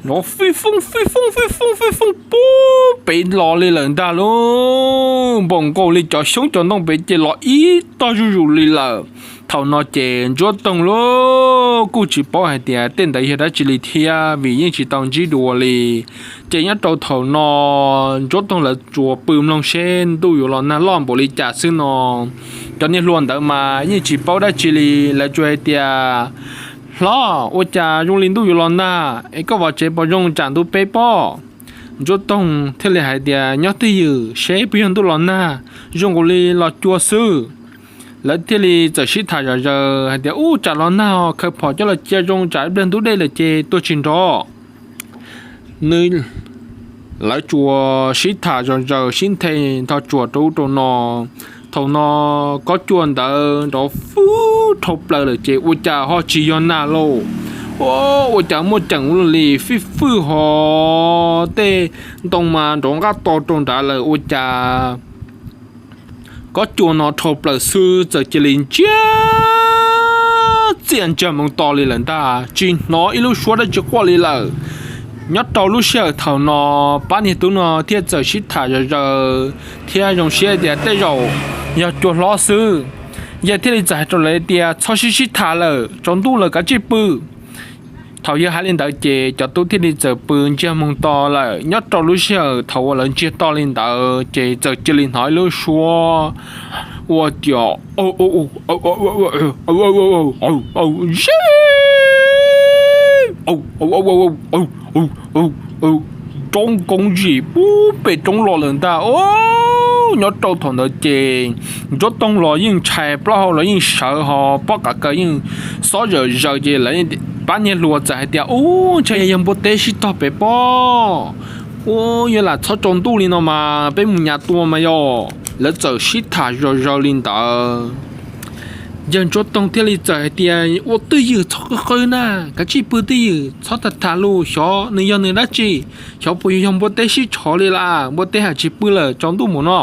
nrov fij foob fij foob fij foob fij foob pub pem los li lawm ntag lauj, npaum nkaus li cov xyoob cov ntoo pem ces los ib tog zuj zus li lawm. Thaum no ces Ntsuab Toog lauj kuj tsis paub hais tias tej ntawd yog dab tsi li thiab vim yeej tsis tau ntsib dua li. Ces nyob rau thaum no Ntsuab Toog lawv tsuas pw mloog seb ntuj yuav los nag loj npaum li cas xwb no. Cov niag hluas ntawd mas yeej tsis paub dab tsi li, lawv tsuas hais tias, Hlob, ua cas zoo li ntuj yuav los nag es koj vam tsev pos zoo tsam ntuj peb pob? Ntsuab Toog thiaj li hais tias, Nyob twj ywm seb puas yog ntuj los nag, zoo nkaus li los cua xwb. Lawv thiaj li txawm sib tham zom zaws hais tias, Ub, tsam los nag os, khaws phom coj los cia zoo tsam ib pliag ntub dej lawm ces tuag tsis nrov. Nws, lawv tsuas sib tham zom zaws sib nthe nrho tsuas rau ub rau no. Thaum no kob cua ntawd nrov fwb dhau plaws lawm ces ua cas ho tsis yog nag lauj. Ua cas muaj ceem ua luaj li, fij fwj ho tej ntoo mas nrov nqaj to rau nrad lawm ua cas kob cua no dhau plaws xwb txawm cia li ntsiag txiaj ntsiag moo to li lawm ntag, tsis hnov ib lub suab dab tsi quaj li lawm. Nyob rau lub sij hawm thaum no pab niag tub no thiaj txawm sib tham zom zaws thiab zoo siab tias tej zaum yog cua hlob xwb. Yawg thiaj li txawm hais rau lawv tias, Txhob sib sib tham lawm, tsaus ntuj lawm kav tsij pw. Thaum yawg hais li ntawd ces cov tub thiaj li txawm pw ntsiag moo to lawm. Nyob rau lub sij hawm thaum uas lawv ntsiag to li ntawd ces txawm cia li hnov ib lub suab ua tias ze roob koob zim pub pem roob los lawm ntag. Nyob rau thaum ntawd ces Ntsuab Toog los yeej ntshai, plaub hau los yeej sawv ho pob qav kaws yeej xob zawm zaws ces lawv pab niag hluas txawm hais tias, Ub, ntshai yog npua teb sib tog pem pob. Ub, yog lam txhob tsaus ntuj li no mas peb mus nyav tua mas yog. Lawv txawm sib tham zom zaws li ntawd. Yawg Ntsuab Toog thiaj li txawm hais tias, Ua twj ywm txhob qw qw na, kav tsij pw twj ywm txhob tham tham lus xyov nws yog nws dab tsi, xyov puas yog npua teb sib tshov li las, npua teb hais tsis pw lawm tsaus ntuj mus no.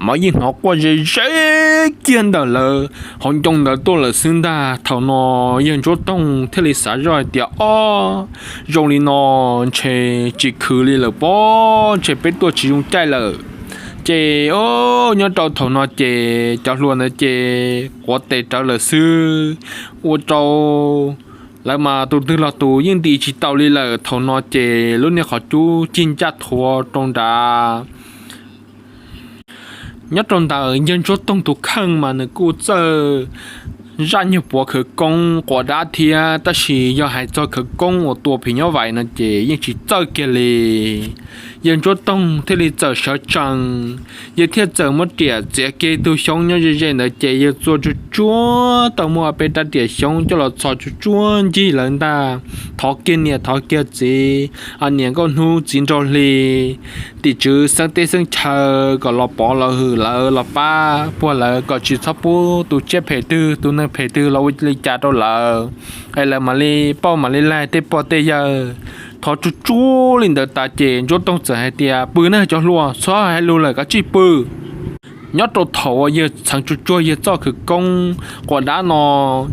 mas yeej hnov quaj ze ze kiag ntawm lawv hauv ncoo ntawd tuaj lawm xwb ntag. Thaum no yawg Ntsuab Toog thiaj li xav zoj hais tias, Ob, zoo li no ntshe tsis khwv li lawm pob, ntshe peb tuaj tsis zoo caij lawm. Ces o, nyob rau thaum no ces cov hluas ntawd ces quav tes rawv lawm xwb. Ua rau lawv mas tus twg los tus yeej nti tsis tau li lawm. Thaum no ces lub niag qhov cub cig ncaj thuav rau nrad. Nyob rau ntawm yawg Ntsuab Toog tus kheej mas nws kuj txawj zaj nyuag puav khawv koob quas dab thiab, tab sis yog hais txog khawv koob uas tua phim nyuj vais no ces yeej tsis txawj kiag li. Yawg Ntsuab Toog thiaj li txawm sawv tsees, yawg thiaj txawm muab riam txiav kiag tus xyoob nyob ze ze ntawd ces yawg txua tsuag tsuag tau muaj peb rab riam xyoob coj los txhos tsuag tsuag ncig lawv ntag. Thov kiag niam thov kiag txiv, niam nkauj hnub txiv nraug hli, tim tswv xeeb teb xeeb chaw kom los pov los hwm lawv los pab puag lawv kom tsis txhob pub tus tsiaj phem twg tus neeg phem twg los ua li cas rau lawv, es lawv mam li pauj mam li laig tej pog tej yawg. Thov tsuag tsuag li ntawd tas ces Ntsuab Toog txawm hais tias, Pw nawb cov hluas, txhob hais lus lawm, kav tsij pw. Nyob rau thaum uas yawg txheev tsuag tsuag yawg txoj khawv koob quas dab no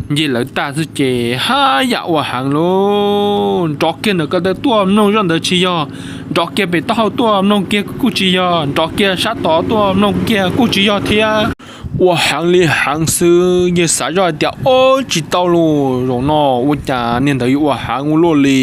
ncig lawv tag xwb ces haj yam ua heev lauj. Nrov kiag ntawm ko taw tuaj mloog zoj ntawd tsis yog, nrov kiag pem taub hau tuaj mloog kiag kuj tsis yog, nrov kiag sab tod tuaj mloog kiag kuj tsis yog thiab. Ua heev li heev xwb, yawg xav zoj hais tias, Ob, tsis tau lauj, zaum no ua cas niag ntawd yuav ua heev ua luaj li.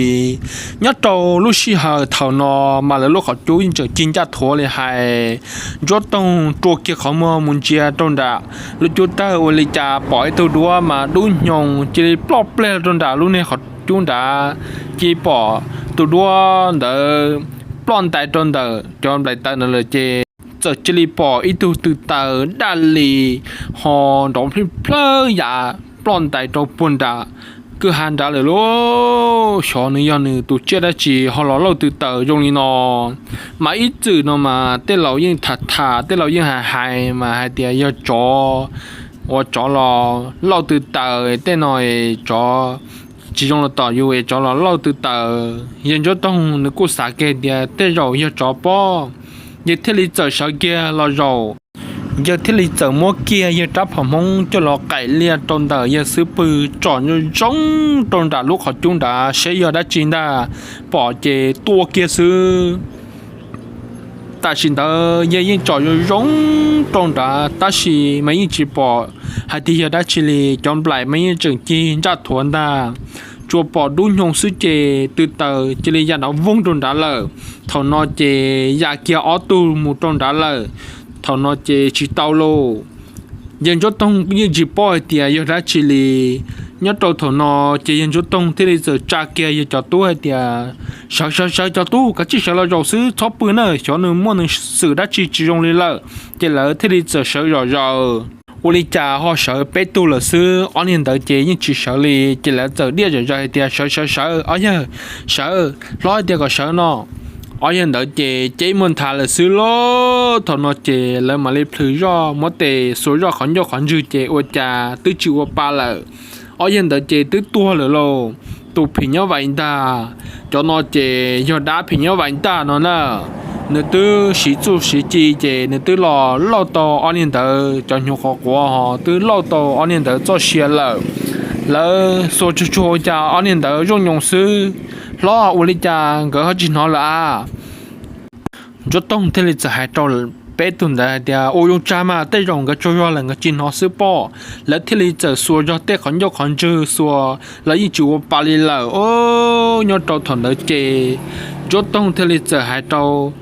Nyob rau lub sij hawm thaum no mas lawv lub qhov cub yeej tseem cig ncaj thuav li hais. Ntsuab Toog rua kiag qhov muag mus ntsia rau nram lub cub tawg ua li cas pom ib tug duab mas dub hnyoo cia li ploj pleg rau nram lub niag qhov cub nrad. Cia li pom tus duab ntawd ploj ntais rau ntawm cov nplaim taws ntawd lawm ces txawm cia li pom ib tug tw taws daj li ho nrov plhwb plhawb yam ploj ntais rau puag nram kwj ha nrad lawm lauj. Xyov nws yog nws tus tsiaj dab tsi ho los lauj tw taws zoo li no. Mas ib txwm no mas tej laus yeej tham tham, tej laus yeej hais hais mas hais tias yog tsov, ua tsov los lauj tw taws, tej no tsov tsis zoo los tom yus es tsov los lauj tw taws. Yawg Ntsuab Toog nws kuj xav kiag tias tej zaum yog tsov pob, yawg thiaj li txawm sawv kiag los zaum. Yawg thiaj li txawm muab kiag yawg rab phom hmoob coj los qaim liaj rau ntawm yawg xub pwg tsom zoo zoo rau nram lub qhov cub nrad seb yog dab tsi ntag, pom ces tua kiag xwb. Tam sim ntawd yawg yeej tsom zoo zoo rau nrad tab sis mas yeej tsis pom hais tias yog dab tsi li, cov nplaim mas yeej tseem cig nraj thuav ntag. Tsuas pom dub hnyoo xwb ces tw taws cia li ya nrov voog rau nrad lawm. Thaum no ces ya kiag ob tug mus rau nrad lawm. Thaum no ces tsis tau lauj. Yawg Ntsuab Toog yeej tsis paub hais tias yog dab tsi li. Nyob rau thaum no ces yawg Ntsuab Toog thiaj li txawm tsa kiag yawg cov tub hais tias, Sawv sawv sawv cov tub, kav tsij sawv los zaum xwb, txhob pw na, xyov nws muaj nws xwm dab tsi tsis zoo li lawm. Ces lawv thiaj li txawm sawv zom zaws. Ua li cas ho sawv peb tug lawm xwb, ob niag ntawd ces yeej tsis sawv li. Ces lawv txawm diaj zom zaws hais tias, Sawv sawv sawv, ob yawg, sawv, hlob hais tias kom sawv no. Ob yawg ntawd ces ceb muag nthav lawm xwb lauj. Thaum no ces lawv mam li plhws zoj muab tes xuas zoj qhov ncauj qhov ntswg ces ua cas twb tsis ua pa lawm. Ob yawg ntawd ces twb tuag lawm lauj. Tus phim nyuj vais ntag, cov no ces yog dab phim nyuj vais ntag no na. Nws twb siv txuj siv ci ces nws twb los lauj tau ob niag ntawd cov hnyuv qhuav quav ho twb lauj tau ob niag ntawd txoj sia lawm. Lawv xuas tsuag tsuag ua cas ob niag ntawd zoo nyoos xwb. Hlob, ua li cas nkawd ho tsis hnov lawm a? Ntsuab Toog thiaj li txawm hais rau peb tug ntawd hais tias, Ua zoo tsag mas, tej zaum nkawd tsaug zog lawm nkawd tsis hnov xwb pob. Lawv thiaj li txawm xuas zog tej qhov ncauj qhov ntswg xuas los yeej tsis ua pa li lawm. Nyob rau thaum ntawd ces Ntsuab Toog thiaj li txawm hais rau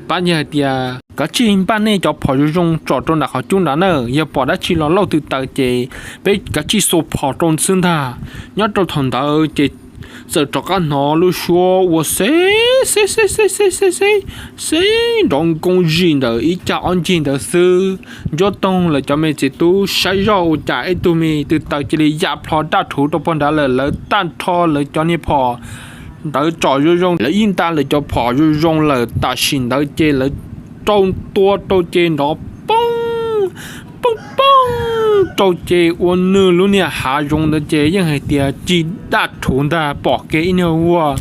pab yawg hais tias, Kav tsij npaj nej cov phom zoo zoo tsom rau nram qhov cub nrad na, yog pom dab tsi los lauj tw taws ces peb kav tsij xuas phom rau xwb ntag. Nyob rau thaum ntawd ces txawm rov qab hnov lub suab ua xeb xeb xeb xeb xeb xeb xeb nrov nkoos zim ntawm ib cag ob ncig ntawd xwb. Ntsuab Toog lawv cov me txiv tub saib zoj ua cas ib tug me tw taws cia li ya plho daj rhuv rau pog nrad lawm. Lawv tag nrho lawv cov niag phom ntawd tsom zoo zoo, lawv ib nta lawv cov phom zoo zoo lawm. Tam sim ntawd ces lawv rau tua rau ces nrov poob poob poob rau ces ua nws lub niag hav zoov ntawd ces yeej hais tias cig daj rhuv ntag, pom kev ib niag vuag.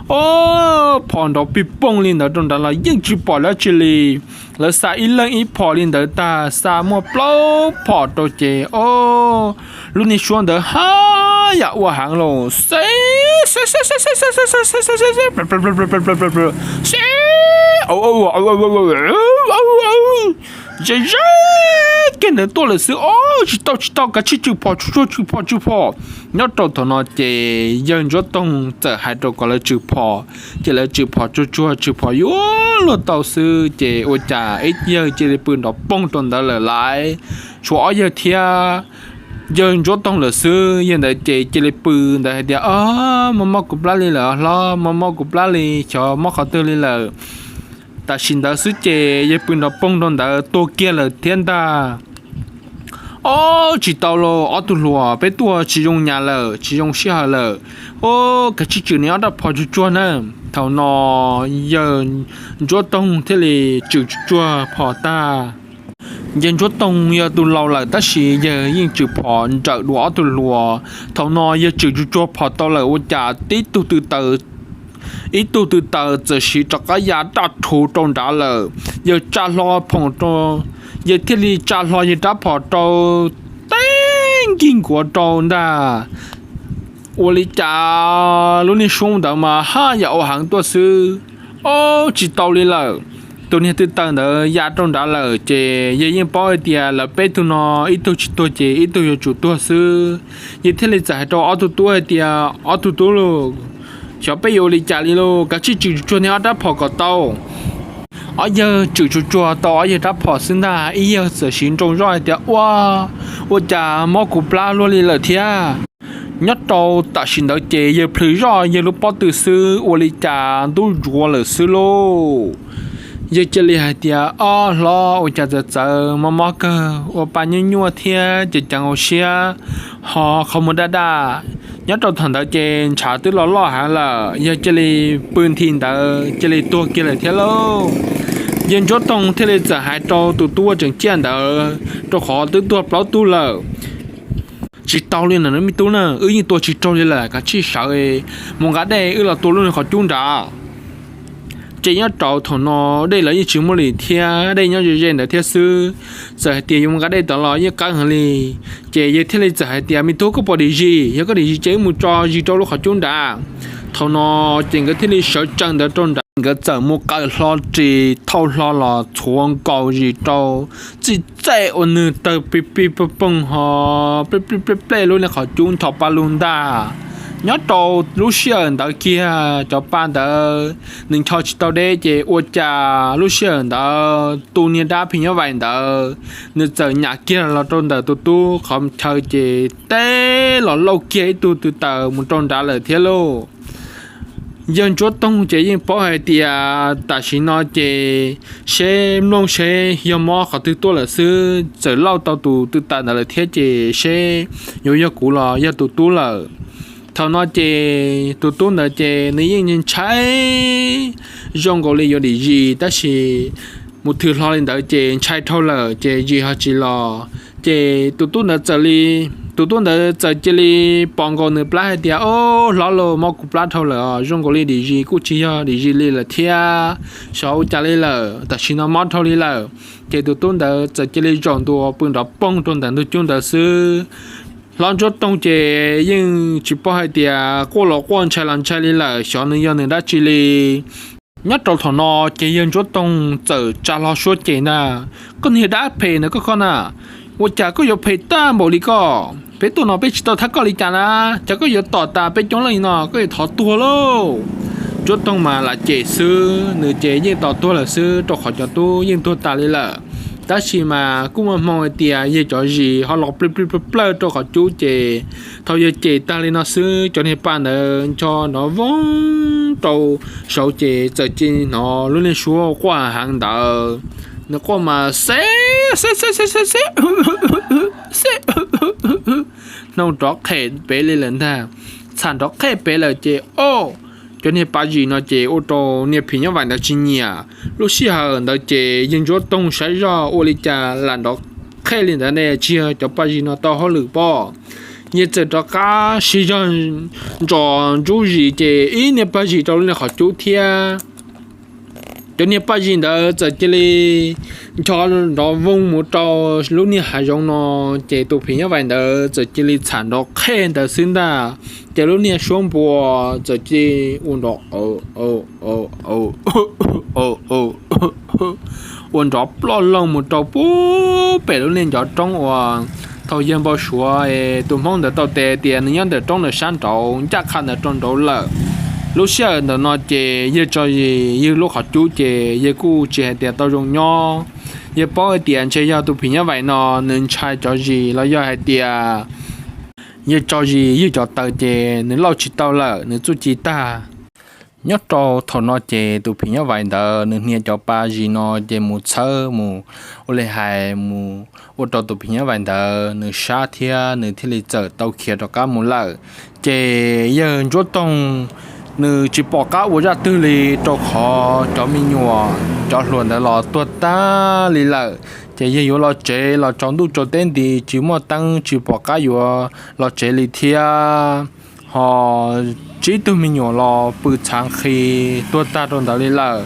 O, phom nrov pij pooj li ntawd rau nrad los yeej tsis pom dab tsi li. Lawv xa ib leeg ib phom li ntawd tag, xa muaj plaub phom rau ces o, lub niag suab ntawd haj yam ua heev los xeb xeb xeb xeb xeb xeb xeb xeb xeb xeb xeb ze ze kiag ntawd tuaj lawm xwb. O, tsis tau tsis tau, kav tsij tswm phom tsuag tsuag, tswm phom tswm phom. Nyob rau thaum no ces yawg Ntsuab Toog txawm hais rau kom lawv tswm phom, ces lawv tswm phom tsuag tsuag, tswm phom yuav luag tau xwb ces ua cas ib yawg cia li pw nrov poog rau ntawd lawm lauj. Tshuav ob yawg thiab yawg Ntsuab Toog lawm xwb. Yawg ntawd ces cia li pw ntawd hais tias, O, mob mob kuv plab li lawm hlob, mob mob kuv plab li, xyov mob qhov twg li lawm. Tam sim ntawd xwb ces yawg pw nrov poog rau ntawd tuag kiag lawm thiab ntag. O, tsis tau los ob tug hluas, peb tuaj tsis zoo nyas lawm, tsis zoo sij hawm lawm. O, kav tsij tswm neb ob rab phom tsuag tsuag na. Thaum no yawg Ntsuab Toog thiaj li tswm tsuag tsuag phom tag. Yawg Ntsuab Toog yog tus laus lawm tab sis yawg yeej tswm phom nrawm dua ob tug hluas. Thaum no yawg tswm tsuag tsuag phom tau lawm ua cas tib tug tw taws ib tug tw taws txawm siv rov qab ya daj rhuv rau nrad lawm. Yawg tsa hlo phom rau, yawg thiaj li tsa hlo yawg rab phom rau, teb nkig nkuav rau ntag. Ua li cas lub niag suab ntawd mas haj yam ua heev tuaj xwb. O, tsis tau li lawm. Tus niag tw taws ntawd ya rau nrad lawm ces yawg yeej paub hais tias lawv peb tug no ib tug tsis tuag ces ib tug yuav tsum tuag xwb. Yawg thiaj li txawm hais rau ob tug tub hais tias, Ob tug tub lauj, xyov peb yuav ua li cas li lauj, kav tsij tswm tsuag tsuag neb ob rab phom kom tau. Ob yawg tswm tsuag tsuag tau ob yawg rab phom xwb ntag, ib yawg txawm siv nroo zoj hais tias, Ua, ua cas mob kuv plab luaj li lawm thiab? Nyob rau tam sim ntawd ces yawg plhws zoj yawg lub pob tw xwb ua li cas ntub ntsuav lawm xwb lauj. Yawg cia li hais tias, Ob hlob, ua cas txawv txawv mob mob kawg, ua pa nyuaj nyuaj thiab ceev ceev hauv siab, ho qhov muag daj daj. Nyob rau thaum ntawd ces ntshav twb los loj heev lawm, yawg cia li pw nthi ntawd cia li tuag kiag lawm thiab lauj. Yawg Ntsuab Toog thiaj li txawm hais rau tus tub uas tseem ciaj ntawd, rau qhov twb tuag plaub tug lawm, Tsis tau li na me tub na, wb yeej tua tsis raug li lawm, kav tsij sawv mus nqa dej wb los tua lub niag qhov cub nrad. Ces nyob rau thaum no dej los yeej tsis muaj li thiab, dej nyob ze ze ntawd thiab xwb. Txawm hais tias yuav mus nqa dej tod los yeej qab heev li. Ces yawg thiaj li txawm hais tias, Me tub, koj puas dim zis? Yog koj dim zis ces wb mus tso zis rau lub qhov cub nrad. Thaum no ces nkawd thiaj li sawv tsees ntawd rau nrad, nkawd txawm mus qaws hlo ris thauj hlo los txhuav nkaus zis rau, txij txej ua nws tawg pig pig poog poog ho plej plej plej plej lub niag qhov cub ncho pa lug ntag. Nyob rau lub sij hawm ntawd kiag cov pa ntawd nws ncho tsis tau deb ces ua cas lub sij hawm ntawd tus niag dab phim nyuj vais ntawd nws txawm nyas kiag los rau ntawm tus tub qhov chaw ces teb los lauj kiag ib tug tw taws mus rau nrad lawm thiab lauj. Yawg Ntsuab Toog ces yeej paub hais tias tam sim no ces seb mloog seb yog mob qhov twg tuaj lawm xwb, txawm lauj tau tus tw taws ntawd lawm thiab ces seb yuav yog kuv los yog tus tub lawm. Thaum no ces tus tub ntawd ces nws yeej ntshai zoo nkaus li yuav dim zis tab sis mus thwm hlo li ntawd ces ntshai dhau lawm ces zis ho tsis los. Ces tus tub ntawd txawm li, tus tub ntawd txawm cia li pom nkaus nws plab hais tias, Ob hlob lauj, mob kuv plab dhau lawm os, zoo nkaus li dim zis kuj tsis yog dim zis li lawm thiab, xyov ua cas li lawm, tam sim no mob dhau li lawm. Ces tus tub ntawd txawm cia li zaum ntua pw nrov poog rau ntawm ntug cub ntawd xwb. Hlob Ntsuab Toog ces yeej tsis paub hais tias quaj los quaj ntshai los ntshai li lawm, xyov nws yog nws dab tsi li. Nyob rau thaum no ces yawg Ntsuab Toog txawm tsa hlo suab cem ntag, Koj niag dab phem na koj, koj na, ua cas koj yuav phem tag npaum li koj? Peb tuaj no peb tsis tau thab koj li cas na, cas koj yuav tom tas peb coob leej li no, koj yuav thov tuag lauj. Ntsuab Toog mas lam cem xwb, nws ces yeej tos tuag lawm xwb rau qhov cov tub yeej tuag tas li lawm. Tab sis mas kuj muaj hmoo hais tias yawg cov zis ho los plawg plawg plawg plawg rau qhov cub ces thaum yawg cem tag li no xwb cov niag pa ntawd ncho nrov voog rau saud ces txawm cia li hnov lub niag suab quaj heev ntawd. Nws quaj mas xeb xeb xeb xeb xeb xeb hnov nrov qhem pem li lawm ntag. Txham nrov qhem pem lawm ces o, cov niag pa zis no ces ua rau niag phim nyuj vais ntawd tsis nyiam. Lub sij hawm ntawd ces yawg Ntsuab Toog saib zoj ua li cas lam nrov qhem li ntawd ne, tsis yog cov pa zis no tau hauj lwm pob. Yawg txawm rov qab siv zog ntsos ntsub zis ces ib niag pa zis rau lub niag qhov cub thiab. Cov niag pa zis ntawd txawm cia li ncho nrov voog mus rau lub niag hav zoov no, ces tus phim nyuj vais ntawd txawm cia li txham nrov qhem ntawd xwb ntag. Ces lub niag suab npua txawm cia li ua nrov ua nrov ploj loog mus rau pub pem lub niag ncov roob uas thaum yawg npau suav tus Hmoob ntawd tau tes tias nws nyob ntawm roob ntawm sab nraud ncaj qha ntawd rau nraud lawm. Lub sij hawm ntawm no ces yawg tso zis yawg lub qhov cub ces yawg kuj tsis hais tias tau zoo nyob. Yawg paub hais tias ntshe yog tus phim nyuj vais no nws ntshai cov zis los yog hais tias yawg tso zis yawg cov taws ces nws lauj tsis tau lawm, nws txuj ci tag. Nyob rau thaum no ces tus phim nyuj vais ntawd nws hnia cov pa zis no ces mus txhawb mus ua li hais mus ua rau tus phim nyuj vais ntawd nws sab thiab nws thiaj li txawm tau khiav rov qab mus lawm. Ces yawg Ntsuab Toog nws tsis pom qab ua zaj twg li rau qhov cov me nyuam cov hluas ntawd los tuag tag li lawm. Ces yawg yuav los tsev los tsaus ntuj tsaus teb nti tsis muaj teeb tsis pom qab yuav los tsev li thiab. Ho tsib tug me nyuam los pw txhav nqhis tuag tag rau ntawd li lawm.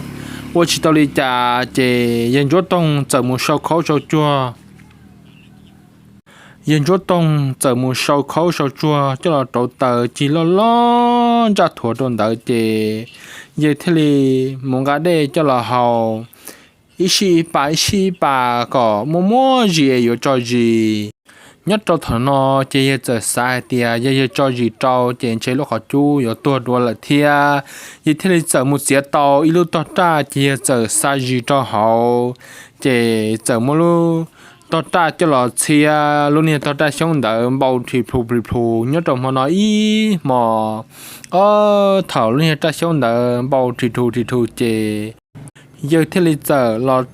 Ua tsis tau li cas ces yawg Ntsuab Toog txawm mus sau khaub sau tsuag. Yawg Ntsuab Toog txawm mus sau khaub sau tsuag coj los rauv taws cig loj loj ntsaj thuav rau ntawd ces yawg thiaj li mus nqa dej coj los haus ib sij ib pas ib sij ib pas kom muaj muaj zis es yuav tso zis. Nyob rau thaum no ces yawg txawm xav hais tias yog yawg tso zis rau ces ntshe lub qhov cub yuav tuag dua lawm thiab. Yawg thiaj li txawm mus txiav tau ib lub tog raj ces yawg txawm xa zis rau hauv, ces txawm muab lub tog raj coj los txhiab lub niag tog raj xyoob ntawd npau rhis plhus plhis plhus nyob rau hmo no ib hmo. Ob thaum lub niag raj xyoob ntawd npau rhis rhus rhis rhus ces yawg thiaj li txawm los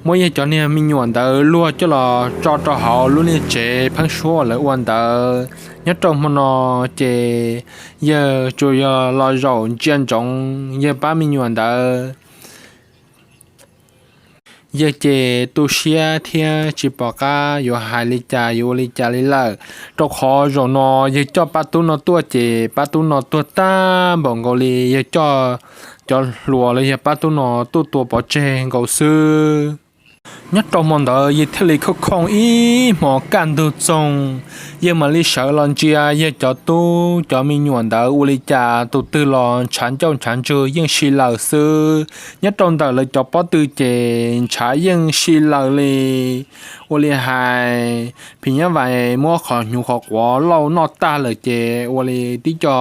muab yawg cov niag me nyuam ntawd luag coj los tso rau hauv lub niag tsev pheeb suab uas lawv ua ntawd. Nyob rau hmo no ces yawg tsuas yog los zaum ntsia ntsoov yawg pab me nyuam ntawd. Yawg ces tu siab thiab tsis pom qab yuav hais li cas yuav ua li cas li lawm, rau qhov zaum no yawg coj pab tub no tuaj ces pab tub no tuag tag npaum nkaus li yawg coj cov hluas los yog pab tub no tuaj tua pov tseg nkaus xwb. Nyob rau hmo ntawd yawg thiaj li khooj khooj ib hmos kaj ntug txoog, yawg mam li sawv los ntsia yawg cov tub cov me nyuam ntawd ua li cas tus twg los ntshav ncauj ntshav ntswg yeej si lawm xwb. Nyob rau ntawm lawv cov pob tw ces ntshav yeej si lawm li. Ua li hais phim nyuj vais muab qhov hnyuv qhov quav lauj noj tag lawm ces ua li tib co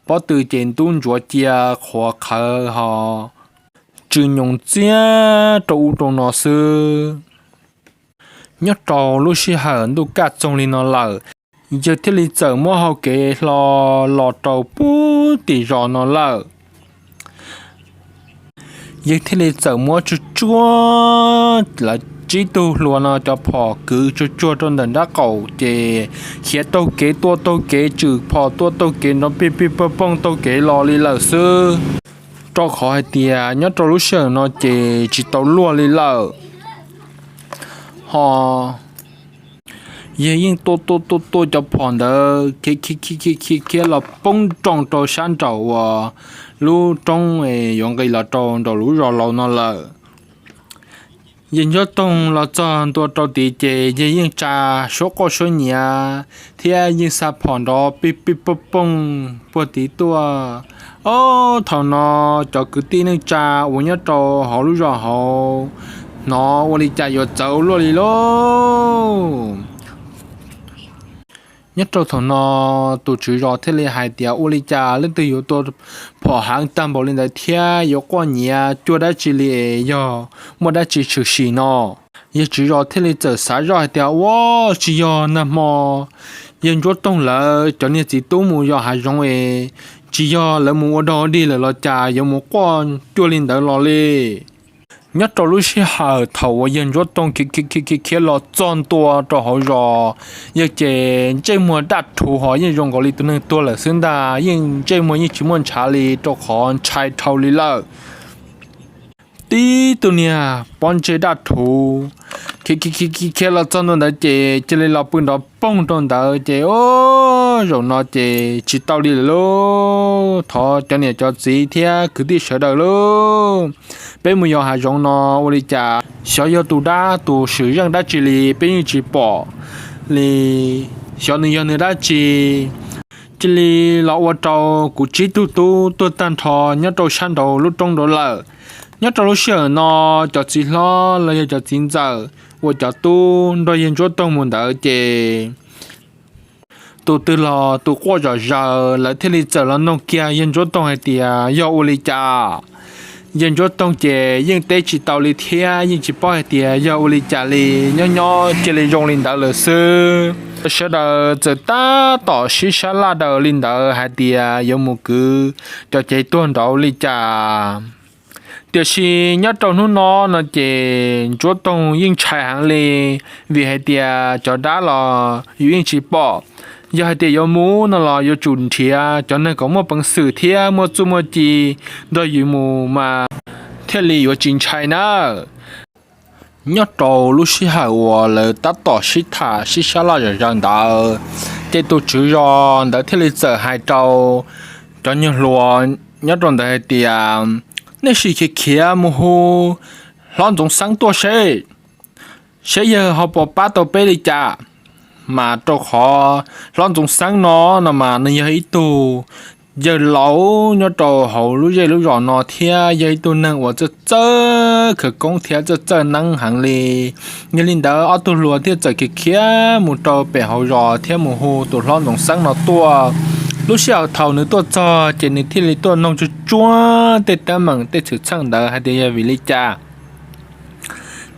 pob tw ces ntub ntsuav cia qhuav qhawv ho tsw nyoos txiab rau ub rau no xwb. Nyob rau lub sij hawm ntuj kaj txoog li no lawm, yawg thiaj li txawm muab hau kev hlo los rau puag tim zos no lawm. Yawg thiaj li txawm muab tsuag tsuag lawv tsib tug hluas no cov phom kwv tsuag tsuag rau ntawm nrab qaum ces khiav taug kev tua taug kev tswm phom tua taug kev nrov pig pig poog poog taug kev los li lawm xwb. Rau qhov hais tias nyob rau lub sij hawm no ces tsis tau luaj li lawm. Ho yawg yeej tua tua tua tua cov phom ntawd khiav khiav khiav khiav khiav los poob nroos rau sab nraum uas lub roob yuav nqis los rau nraum lub zos laus no lawm. Yawg Ntsuab Toog los txog ntua rau tid ces yawg yeej tsa suab quaj suab nyiav thiab yeej xa phom nrov pig pig poog poog puag tid tuaj. Ob thaum no cov kwv tij neej tsa uas nyob rau hauv lub zos hauv hnov ua li cas yuav txawv luaj li lauj. Nyob rau thaum no tus tswv zos thiaj li hais tias ua li cas leej twg yuav tua phom heev tag npaum li ntawd thiab yuav quaj nyiav cuag dab tsi li, yog muaj dab tsi tshwm sim no. Yawg tswv zos thiaj li txawm xav zoj hais tias, Ua, tsis yog nag hmo yawg Ntsuab Toog lawv cov niag txiv tub mus yos hav zoov es tsis yog lawv mus ua dog ua dig lawm los cas yuav mus quaj cuag li ntawd los li? Nyob rau lub sij hawm thaum uas yawg Ntsuab Toog khiav khiav los txog ntua rau hauv zos, yawg ces ntsej muag daj rhuv ho yeej zoo nkaus li tus neeg tuag lawm xwb ntag, yeej ntsej muag yeej tsis muaj ntshav li rau qhov ntshai dhau li lawm. Tib tug niag pob ntseg daj rhuv khiav khiav khiav los txog ntua ntawd ces cia li los pw nrov poog rau ntawd ces, Ua, zaum no ces tsis tau li lawm lauj. Thov cov niam cov txiv thiab kwv tij sawv daws lauj, peb mus yos hav zoov no ua li cas xyov yog tus dab tus swm zeej dab tsi li peb yeej tsis pom li, xyov nws yog nws dab tsi. Cia li los ua rau kuv tsib tug tub tuag tag nrho nyob rau sab nraud lub roob nraud lawm. Nyob rau lub sij hawm no, cov txiv hlob los yog cov txiv ntxawm uas cov tub nrog yawg Ntsuab Toog mus ntawd ces tus twg los tus quaj zom zaws, lawv thiaj li txawm los noog kiag yawg Ntsuab Toog hais tias yog ua li cas. Yawg Ntsuab Toog ces yeej teb tsis tau li thiab yeej tsis paub hais tias yog ua li cas li, nyob nyob cia li zoo li ntawd lawm xwb. Sawv daws txawm tab tom sib sab laj daws li ntawd hais tias yuav mus kwv cov cev tuag nraud li cas. Tiam sis nyob rau hnub no no ces Ntsuab Toog yeej ntshai heev li, vim hais tias cov dab los yus yeej tsis pom. Yog hais tias yuav mus no los yuav tsum nrhiav cov neeg kom muaj peev xwm thiab muaj txuj muaj ci nrog yus mus mas thiaj li yuav tsis ntshai nawb. Nyob rau lub sij hawm uas lawv tab tom sib tham sib sab laj zom zaws ntawd, ces tus tswv zos ntawd thiaj li txawm hais rau cov nyuag hluas nyob rau ntawd hais tias, Nej sim khiav khiav mus hu hlob Ntxoov Xeeb tuaj seb, seb yawg ho puas pab tau peb li cas. Mas rau qhov hlob Ntxoov Xeeb no no mas nws yog ib tug yawg laus nyob rau hauv lub zej lub zos no thiab yog ib tug neeg uas txawj txawj khawv koob thiab txawj txawj neeb heev li. Yog li ntawd ob tug hluas thiaj txawm khiav khiav mus rau pem hauv zos thiab mus hu tus hlob Ntxoov Xeeb no tuaj. Lub sij hawm thaum nws tuaj txog ces nws thiaj li tuaj noog tsuag tsuag tej teeb meem tej xwm txheej ntawd hais tias yog vim li cas.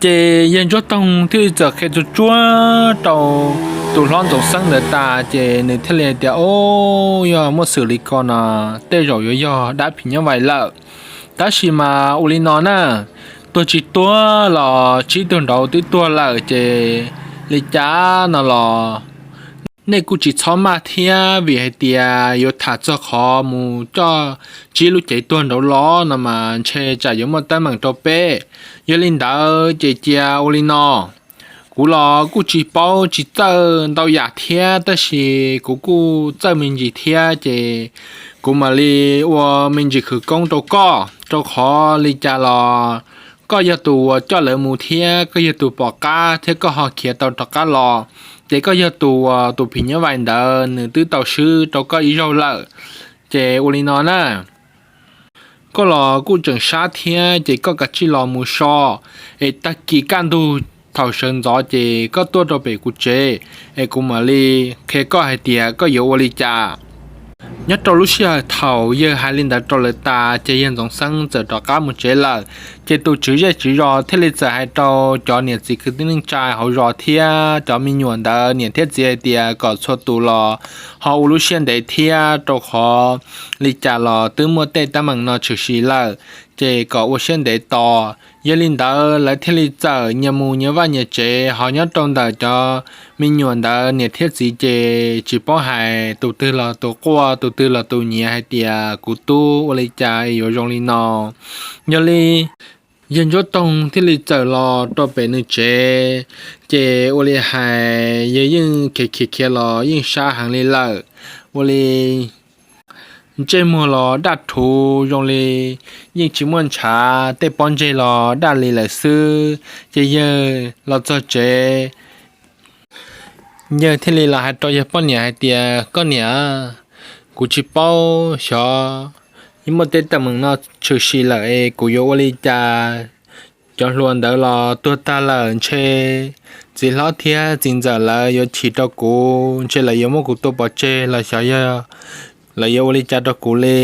Ces yawg Ntsuab Toog thiaj li txawm qhia tsuag tsuag rau tus hlob Ntxoov Xeeb ntawd tas ces nws thiaj li hais tias, Au, yog muaj xwm li ko no, tej zaum yuav yog dab phim nyuj vais lawm. Tab sis mas ua li no na, tuag tsis tuag los tsib tug nraud twb tuag lawm ces li cas no los nej kuj tsis txhob maj thiab, vim hais tias yuav tham txog qhov mus coj tsib lub cev tuag nraud los no mas ntshe tsam yuav muaj teeb meem rau peb. Yog li ntawd ces cia ua li no, kuv los kuj tsis paub tsis txawj ntau yam thiab, tab sis kuv kuj txawj me ntsis thiab ces kuv mam li ua me ntsis khawv koob rau koj, rau qhov li cas los koj yog tus uas coj lawv mus thiab koj yog tus pom qab thiab koj ho khiav tau rov qab los, ces koj yog tus uas tus phim nyuj vais ntawd nws twb tau swb rau koj ib zaug lawm. Ces ua li no na, koj los kuj tseem sab thiab ces koj kav tsij los mus so, es tag kis kaj ntug thaum sawv ntxov ces koj tuaj rau pem kuv tsev, es kuv mam li qhia koj hais tias koj yuav ua li cas. Nyob rau lub sij hawm thaum yawg hais li ntawd rau lawv tas ces yawg Ntxoov Xeeb txawm rov qab mus tsev lawm. Ces tus tswv zej tswv zos thiaj li txawm hais rau cov niam txiv kwv tij neej tsa hauv zos thiab cov me nyuam ntawd niam thiab txiv hais tias kom txhua tus los ho ua lub siab ntev thiab, rau qhov li cas los twb muaj tej teeb meem no tshwm sim lawm, ces kom ua siab ntev tos. Yog li ntawd lawv thiaj li txawm nyias mus nyias vaj nyias tsev, ho nyob rau ntawm cov me nyuam ntawd niam thiab txiv ces tsis paub hais tus twg los tus quaj tus twg los tus nyiav hais tias, Kuv tub ua li cas yuav zoo li no? Yog li yawg Ntsuab Toog thiaj li txawm los rau pem nws tsev, ces ua li hais yawg yeej khiav khiav khiav los yeej sab heev li lawm, ua li ntsej muag los daj rhuv zoo li yeej tsis muaj ntshav, tej pob ntseg los daj li lawm xwb. Ces yawg los txog tsev, yawg thiaj li los hais rau yawg poj niam hais tias, Koj niam, kuv tsis paub xyov muaj tej teeb meem no tshwm sim lawm es kuv yuav ua li cas? Cov hluas ntawd los tuag tag lawm, ntshe txiv hlob thiab txiv ntxawm lawv yuav chim rau kuv, ntshe lawv yuav muab kuv tua pov tseg los xyov yog lawv yuav ua li cas rau kuv li.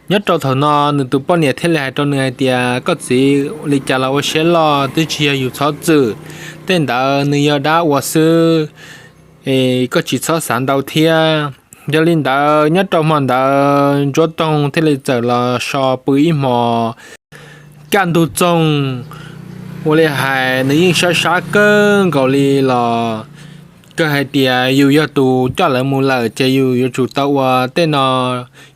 Nyob rau thaum no nws tus poj niam thiaj li hais rau nws hais tias, koj txiv, li cas los ua siab loj, twb tsis yog yus txhob txwm, tej ntawd nws yog dab ua xwb, es koj tsis txhob xav ntau thiab. Yog li ntawd nyob rau hmo ntawd Ntsuab Toog thiaj li txawm los so pw ib hmos. Kaj ntug txoog, ua li hais nws yeej sab sab kawg nkaus li los kawg hais tias yus yog tus coj lawv mus lawm ces yus yuav tsum tau ua tej no.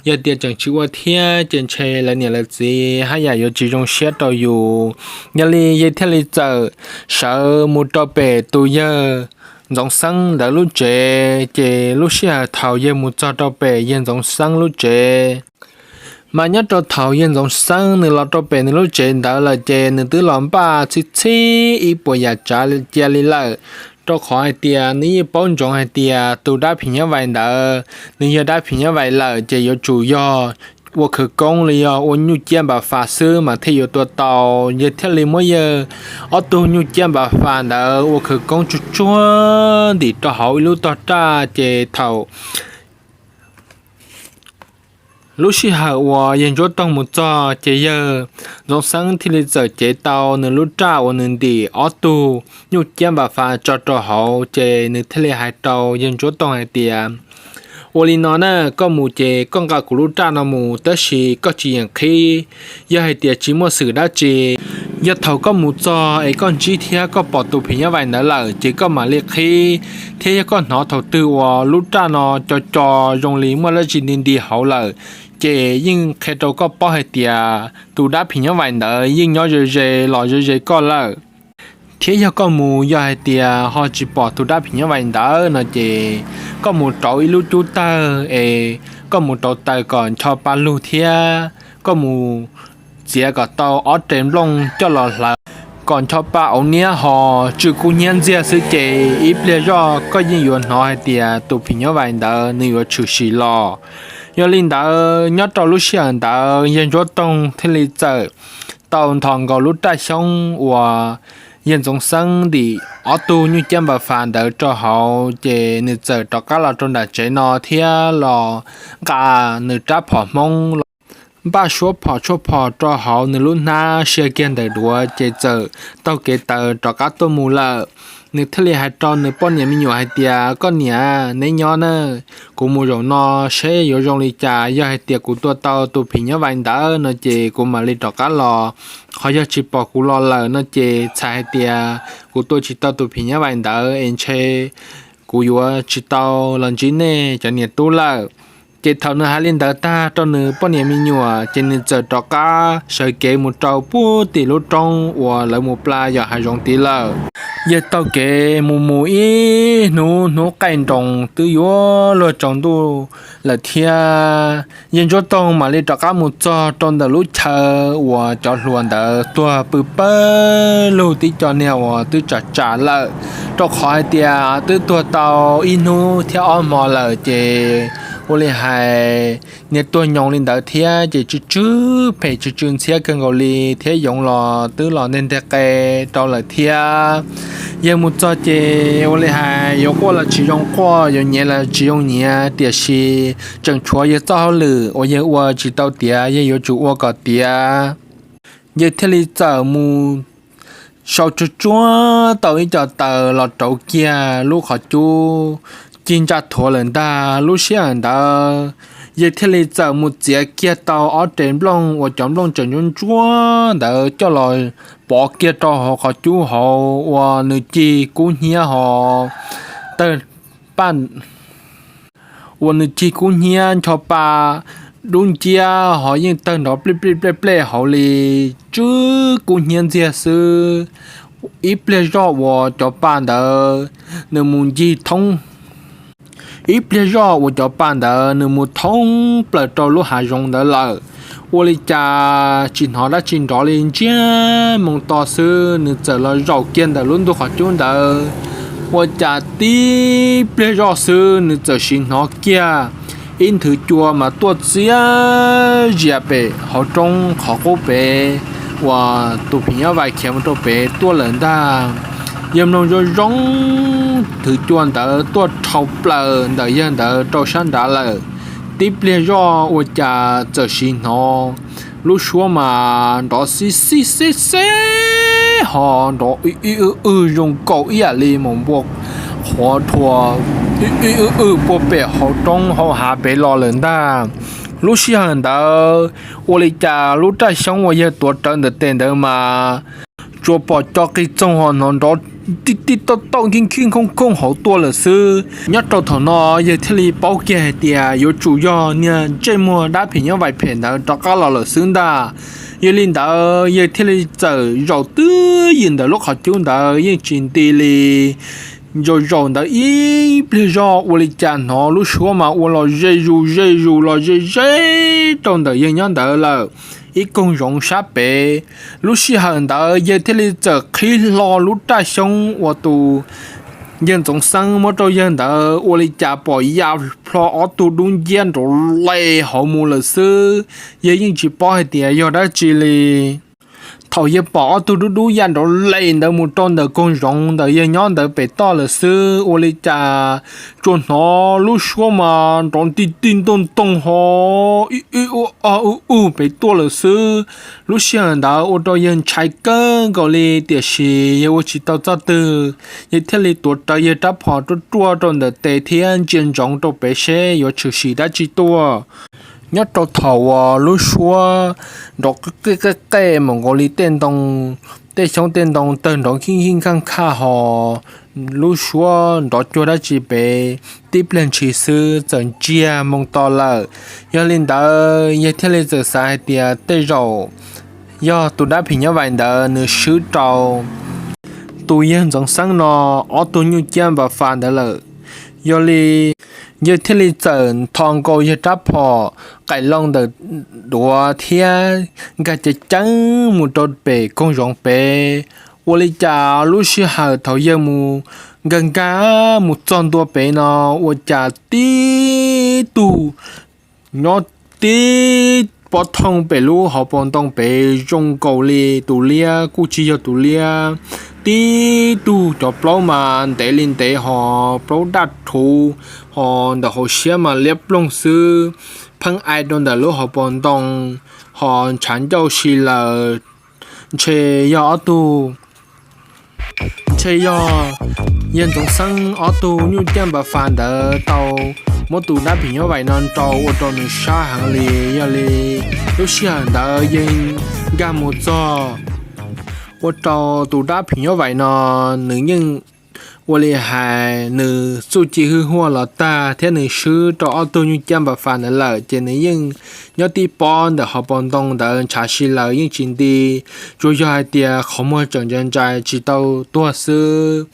Yog tias tseem tsis ua thiab ces ntshe lawv niam lawv txiv haj yam yuav tsis zoo siab rau yus. Yog li yawg thiaj li txawm sawv mus rau pem tus yawg Ntxoov Xeeb ntawd lub tsev, ces lub sij hawm thaum yawg mus txog rau pem yawg Ntxoov Xeeb lub tsev, mas nyob rau thaum yawg Ntxoov Xeeb nws los rau pem nws lub tsev ntawd lawm ces nws twb los npaj txhib txhib ib puas yam tsav cia li lawm, rau qhov hais tias nws yeej paub ntsoov hais tias tus dab phim nyuj vais ntawd nws yog dab phim nyuj vais lawm ces yuav tsum yog ua khawv koob los yog ua nyuj ciab npam fas xwb mas thiaj yuav tua tau. Yawg thiaj li muab yawg ob tug nyuj ciab npam fas ntawd ua khawv koob tsuag tsuag ntim rau hauv ib lub tog raj, ces thaum lub sij hawm uas yawg Ntsuab Toog mus txog ces yawg Ntxoov Xeeb thiaj li txawm cev tau nws lub raj uas nws ntim ob tug nyuj ciab npam fas tso rau hauv, ces nws thiaj li hais rau yawg Ntsuab Toog hais tias, ua li no na, koj mus ces koj nqa kuv lub raj no mus, tab sis koj tsis yeem qhib. Yog hais tias tsis muaj xwm dab tsi, yog thaum koj mus txog es koj ntsib thiab koj pom tus phim nyuj vais ntawd lawm ces koj mam li qhib, thiab yog koj hnov thaum twg uas lub raj no co co zoo li muaj dab tsi nti nti hauv lawm, ces yeej qhia rau koj paub hais tias tus dab phim nyuj vais ntawd yeej nyob ze ze los ze ze koj lawm. Thiab yog koj mus yog hais tias ho tsis pom tus dab phim nyuj vais ntawd no ces koj mus rauv ib lub cub tawg es koj mus rauv taws kom ncho pa lug thiab koj mus txiav kom tau ob re nplooj coj los hlawv kom ncho pa auv niab ho tsw kub hnyiab ntxiag xwb ces ib pliag zoj koj yeej yuav hnov hais tias tus phim nyuj vais ntawd nws yuav tshwm sim los. Yog li ntawd nyob rau lub sij hawm ntawd yawg Ntsuab Toog thiaj li txawm tau nthos nkaus lub raj xyoob uas yawg Ntxoov Xeeb ntim ob tug nyuj ciab npam fas ntawd rau hauv, ces nws txawm rov qab los rau nram tsev no thiab los nqa nws rab phom Hmoob los npaj suab phom tshuaj phom rau hauv nws lub hnab sia kiag ntawm duav ces txawm taug kev taws rov qab tuaj mus lawm. Nws thiaj li hais rau nws poj niam me nyuam hais tias, koj niam, neb nyob na, kuv mus zaum no seb yuav zoo li cas, yog hais tias kuv tua tau tus phim nyuj vais ntawd no ces kuv mam li rov qab los, qhov yog tsis pom kuv los lawm no ces txhais hais tias kuv tua tsis tau tus phim nyuj vais ntawd es ntshe kuv yuav tsis tau los ntsib nej cov niam tub lawm. Ces thaum nws hais li ntawd tag rau nws poj niam me nyuam ces nws txawm rov qab sawv kev mus rau puag tim lub roob uas lawv mus pla yos hav zoov tid lawm. Yawg taug kev mus mus ib hnub hnub qaij nroos twb yuav luag tsaus ntuj lawm thiab. Yawg Ntsuab Toog mam li rov qab mus txog rau ntawm lub chaw uas cov hluas ntawd tuag pw pawg lug tib co niag uas twb tsam tsam lawm, rau qhov hais tias twb tuag tau ib hnub thiab ob hmo lawm ces ua li hais niag tuag nyoos li ntawd thiab ces tsw tsw phem tsw tsw ntxhiab kawg nkaus li thiab yoov los twb los nteg nteg qe rau lawm thiab. Yawg mus txog ces ua li hais yuav quaj los tsis zoo quaj, yuav nyiav los tsis zoo nyiav, tiam sis tseem tshuav yawg txoj hauj lwm uas yawg ua tsis tau tiav, yawg yuav tsum ua kom tiav. Yawg thiaj li txawm mus sau tsuag tsuag tau ib co taws los rauv kiag lub qhov cub cig ntsaj thuav lawm ntag. Lub sij hawm ntawd yawg thiaj li txawm mus txiav kiag tau ob re nplooj uas cov nplooj tseem ntsuab ntsuab ntawd coj los pov kiag rau hauv qhov cub hauv uas nws cig kub hnyiab ho tawg paj uas nws cig kub hnyiab ncho pa dub nciab ho yeej tawg nrov plij plij plej plej hauv li, tsw kub hnyiab ntxiag xwb. Ib pliag zoj uas cov pa ntawd nws mus ncig thoob, ib pliag zoj uas cov pa ntawd nws mus thoob plaws rau lub hav zoov ntawd lawm. Ua li cas tsis hnov dab tsi nrov li ntsiag moo to xwb, nws txawm los zaum kiag ntawm lub ntug qhov cub ntawd. Ua cas tib pliag zoj xwb nws txawm sim hnov kiag ib nthwv cua mas tuaj txias zias pem hauv roob qhov qub pem uas tus phim nyuj vais khiav mus rau pem tuaj lawm ntag. Yawg mloog zoo zoo, nthwv cua ntawd tuaj rhau plaws ntawm yawg ntawd rau sab nrad lawm. Tib pliag zoj ua cas txawm sim hnov lub suab mas nrov xib xib xeb xeb ho nrov ib ib wb wb zoo nkaus ib yam li mus npua qhuav rhuas ib ib wb wb puag pem hauv roob hauv hav pem los lawm ntag. Lub sij hawm ntawd ua li cas lub raj xyoob uas yawg tuav rawv ntawm tes ntawd mas tsuas pom co qig txoog ho hnov nrov tib tib tauj tauj khib khib khooj khooj hauv tuaj lawm xwb. Nyob rau thaum no yawg thiaj li paub kiag hais tias yuav tsum yog niag ntsej muag dab phim nyuj vais phem ntawd rov qab los lawm xwb ntag. Yog li ntawd yawg thiaj li txawm zaum twb ywm ntawm lub qhov cub ntawd yeej tsis nti li. Zaum zaum ntawd ib pliag zog ua li cas hnov lub suab mas ua los ze zus ze zus los ze ze rau ntawm yawg nyob ntawd lawm ib koog zoov sab pem. Lub sij hawm ntawd yawg thiaj li txawm qhib hlo lub raj xyoob uas tus yawg Ntxoov Xeeb muab rau yawg ntawd ua li cas pom ya plho ob tug dub nciab nrov les hauv mus lawm xwb. Yawg yeej tsis paub hais tias yog dab tsi li. Thaum yawg pom ob tug dub dub ya nrov les ntawd mus rau ntawm koog zoov ntawm yawg nyob ntawd pem toj lawm xwb ua li cas tsuas hnov lub suab mas nrov nti ti ntooj ntooj ho ib ib u o u u pem tuaj lawm xwb. Lub sij hawm ntawd ua rau yawg ntshai kawg nkaus li tiam sis yawg ua tsis tau txoj twg, yawg thiaj li tuav rawv yawg rab phom ruaj ruaj rau ntawm tes thiab ntsia ntsoov rau pem seb yuav tshwm sim dab tsi tuaj. Nyob rau thaum uas lub suab nrov qej qej qej mus nkaus li tej ntoo, tej xyoob tej ntoo tawg nrov khij khij khaj khaj ho lub suab nrov cuag dab tsi pem, tib pliag ntshis xwb txawm ntsiag moo to lawm. Yog li ntawd yawg thiaj li txawm xav hais tias tej zaum yog tus dab phim nyuj vais ntawd nws swb rau tus yawg Ntxoov Xeeb no ob tug nyuj ciab npa fa ntawd lawm. Yog li yawg thiaj li txawm ntho nkaus yawg rab phom qaim loo ntawm duav thiab nkag ceev ceev mus rau pem koog zoov pem. Ua li cas lub sij hawm thaum yawg mus nkag nkag mus txog ntua pem no ua cas tib tug nyob tib pob thooj pem lub hauv paus ntoo pem zoo nkaus li tus liab kuj tsis yog tus liab. Tib tug cov plaub mas ntev li ntev ho plaub daj rhuv ho ntawm hauv siab mas liab ploog xwb, pheej ai rau ntawm lub hauv paus ntoo ho ntshav ncauj si lawm. Ntshe yog ob tug, ntshe yog yawg Ntxoov Xeeb ob tug nyuj ciab npa fa ntawd tau muab tus dab phim nyuj vais no nrau ua rau nws sab heev li. Yog li lub sij hawm ntawd yawg nkag mus txog ua rau tus dab phim nyuj vais no nws yeej ua li hais nws txuj ci hwj huaj los tag thiab nws swb rau ob tug nyuj ciab npa fa ntawd lawm ces nws yeej nyob tib pob ntawm hauv paus ntoo ntawd ntshav si lawm yeej tsis nti, tsuas yog hais tias qhov muag tseem ntsais ntsais tsis tau tuag xwb.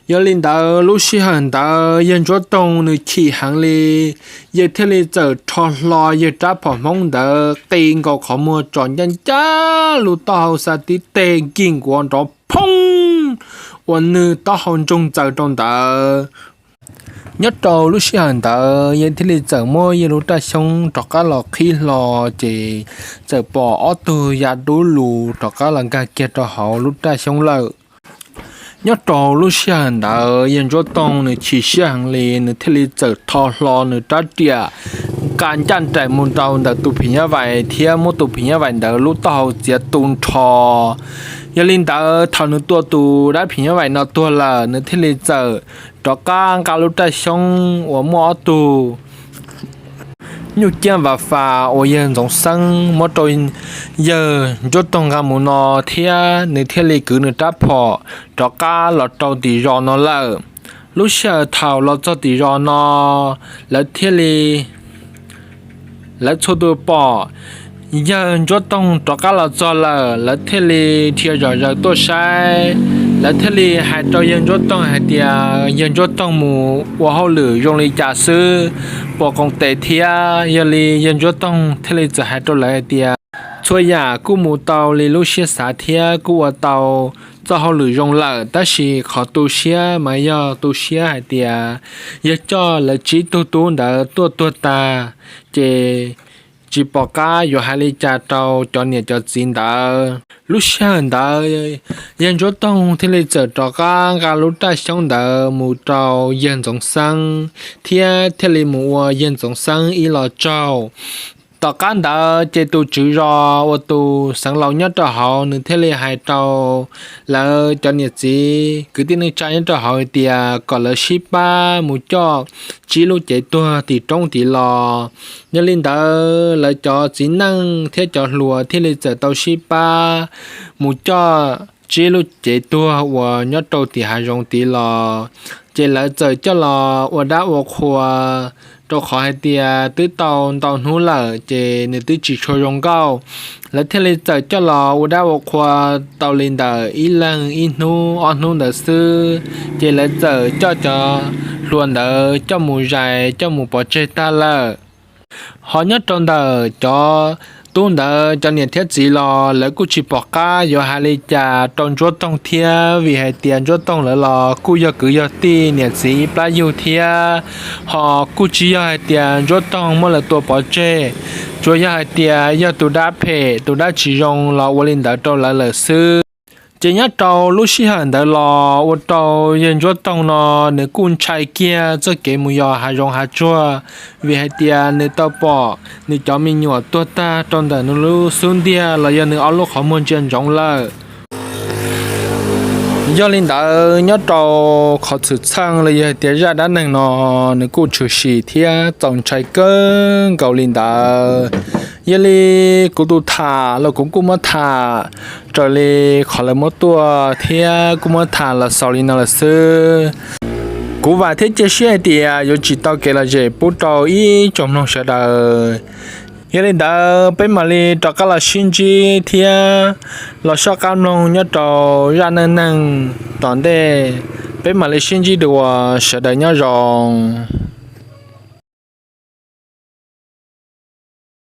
Yog li ntawd lub sij hawm ntawd yawg Ntsuab Toog nws chim heev li, yawg thiaj li txawm rho hlo yawg rab phom hmoob ntawd qi nkaus qhov muag tsom ncaj ncaj lub taub hau xa tib teg nkig nkuav nrov phoob ua nws taub hau ntsoog txaws rau ntawd. Nyob rau lub sij hawm ntawd yawg thiaj li txawm muab yawg lub raj xyoob rov qab los qhib hlo, ces txawm pom ob tug ya dub lug rov qab los nkag kiag rau hauv lub raj xyoob lawm. Nyob rau lub sij hawm ntawd yawg Ntsuab Toog nws chim siab heev li, nws thiaj li txawm rho hlo nws rab riam nqa ncaj nraim mus rau ntawm tus phim nyuj vais thiab muab tus phim nyuj vais ntawd lub taub hau txiav tu nrho. Yog li ntawd thaum nws tua tus dab phim nyuj vais no tuag lawm nws thiaj li txawm rov qab nqa lub raj xyoob uas muaj ob tug nyuj ciab npa fa uas yawg Ntxoov Xeeb muab rau yawg Ntsuab Toog nqa mus no thiab nws thiaj li kwv nws rab phom rov qab los rau tim zos no lawm. Lub sij hawm thaum los txog tim zos no, lawv thiaj li, lawv txhua tus pom yawg Ntsuab Toog rov qab los txog lawm, lawv thiaj li dhia zom zaws tuaj saib. Lawv thiaj li hais rau yawg Ntsuab Toog hais tias yawg Ntsuab Toog mus ua hauj lwm zoo li cas xwb, puas qoom tes thiab. Yog li yawg Ntsuab Toog thiaj li txawm hais rau lawv hais tias txhua yam kuj mus tau li lub siab xav thiab kuj ua tau txoj hauj lwm zoo lawm, tab sis qhov tu siab mas yog tu siab hais tias yawg coj lawv tsib tug tub ntawd tuaj tuag tag, ces tsis pom qab yuav hais li cas rau cov niam cov txiv ntawd. Lub sij hawm ntawd yawg Ntsuab Toog thiaj li txawm rov qab nqa lub raj xyoob ntawd mus rau yawg Ntxoov Xeeb, thiab thiaj li mus ua yawg Ntxoov Xeeb ib lo tsaug. Tom qab ntawd ces tus tswv zos uas tus xeev laus nyob rau hauv nws thiaj li hais rau lawv cov niam txiv kwv tij neej tsa nyob rau hauv hais tias kom lawv sib pab mus coj tsib lub cev tuag tim roob tid los. Yog li ntawd lawv cov txiv neej thiab cov hluas thiaj li txawm tau sib pab mus coj tsib lub cev tuag uas nyob rau tim hav zoov tid los. Ces lawv txawm coj los ua dab ua qhua, rau qhov hais tias twb tau ntau hnub lawm ces nws twb tsis tshua zoo nkauj. Lawv thiaj li txawm coj los ua dab ua qhua tau li ntawm ib leeg ib hnub ob hnub ntawd xwb, ces lawv txawm coj cov hluas ntawd coj mus zais coj mus pov tseg tag lawm. Ho nyob rau ntawm cov tub ntawd cov niam thiab txiv los lawv kuj tsis pom qab yuav hais li cas rau Ntsuab Toog thiab, vim hais tias Ntsuab Toog lawv los kuj yog kwv yog tij niam txiv ib plab yug thiab. Ho kuj tsis yog hais tias Ntsuab Toog muab lawv tua pov tseg, tsuas yog hais tias yog tus dab phem tus dab tsis zoo los ua li ntawd rau lawv lawm xwb. Ces nyob rau lub sij hawm ntawd los ua rau yawg Ntsuab Toog no nws kuj ntshai kiag txoj kev mus yos hav zoov hav tsuag, vim hais tias nws tau pom nws cov me nyuam tuag tag rau ntawm nws lub xub ntiag los yog nws ob lub qhov muag ntsia ntsoov lawm. Yog li ntawd nyob rau qhov txhwm txheej los yog hais tias zaj dab neeg no nws kuj tshwm sim thiab txaus ntshai kawg nkaus li ntawd. Yog li kuv tus tham los kuv kuj muab tham raws li qhov lawv muab tuaj thiab kuj muab tham los xaus li no lawm xwb. Kuv vam thiab cia siab hais tias yuav tsim tau kev lom zem pub rau ib tsoom mloog sawv daws. Yog li ntawd peb mam li rov qab los sib ntsib thiab los soj qab mloog nyob rau zaj neej neeg tom ntej. Peb mam li sib ntsib dua, sawv daws nyob zoo.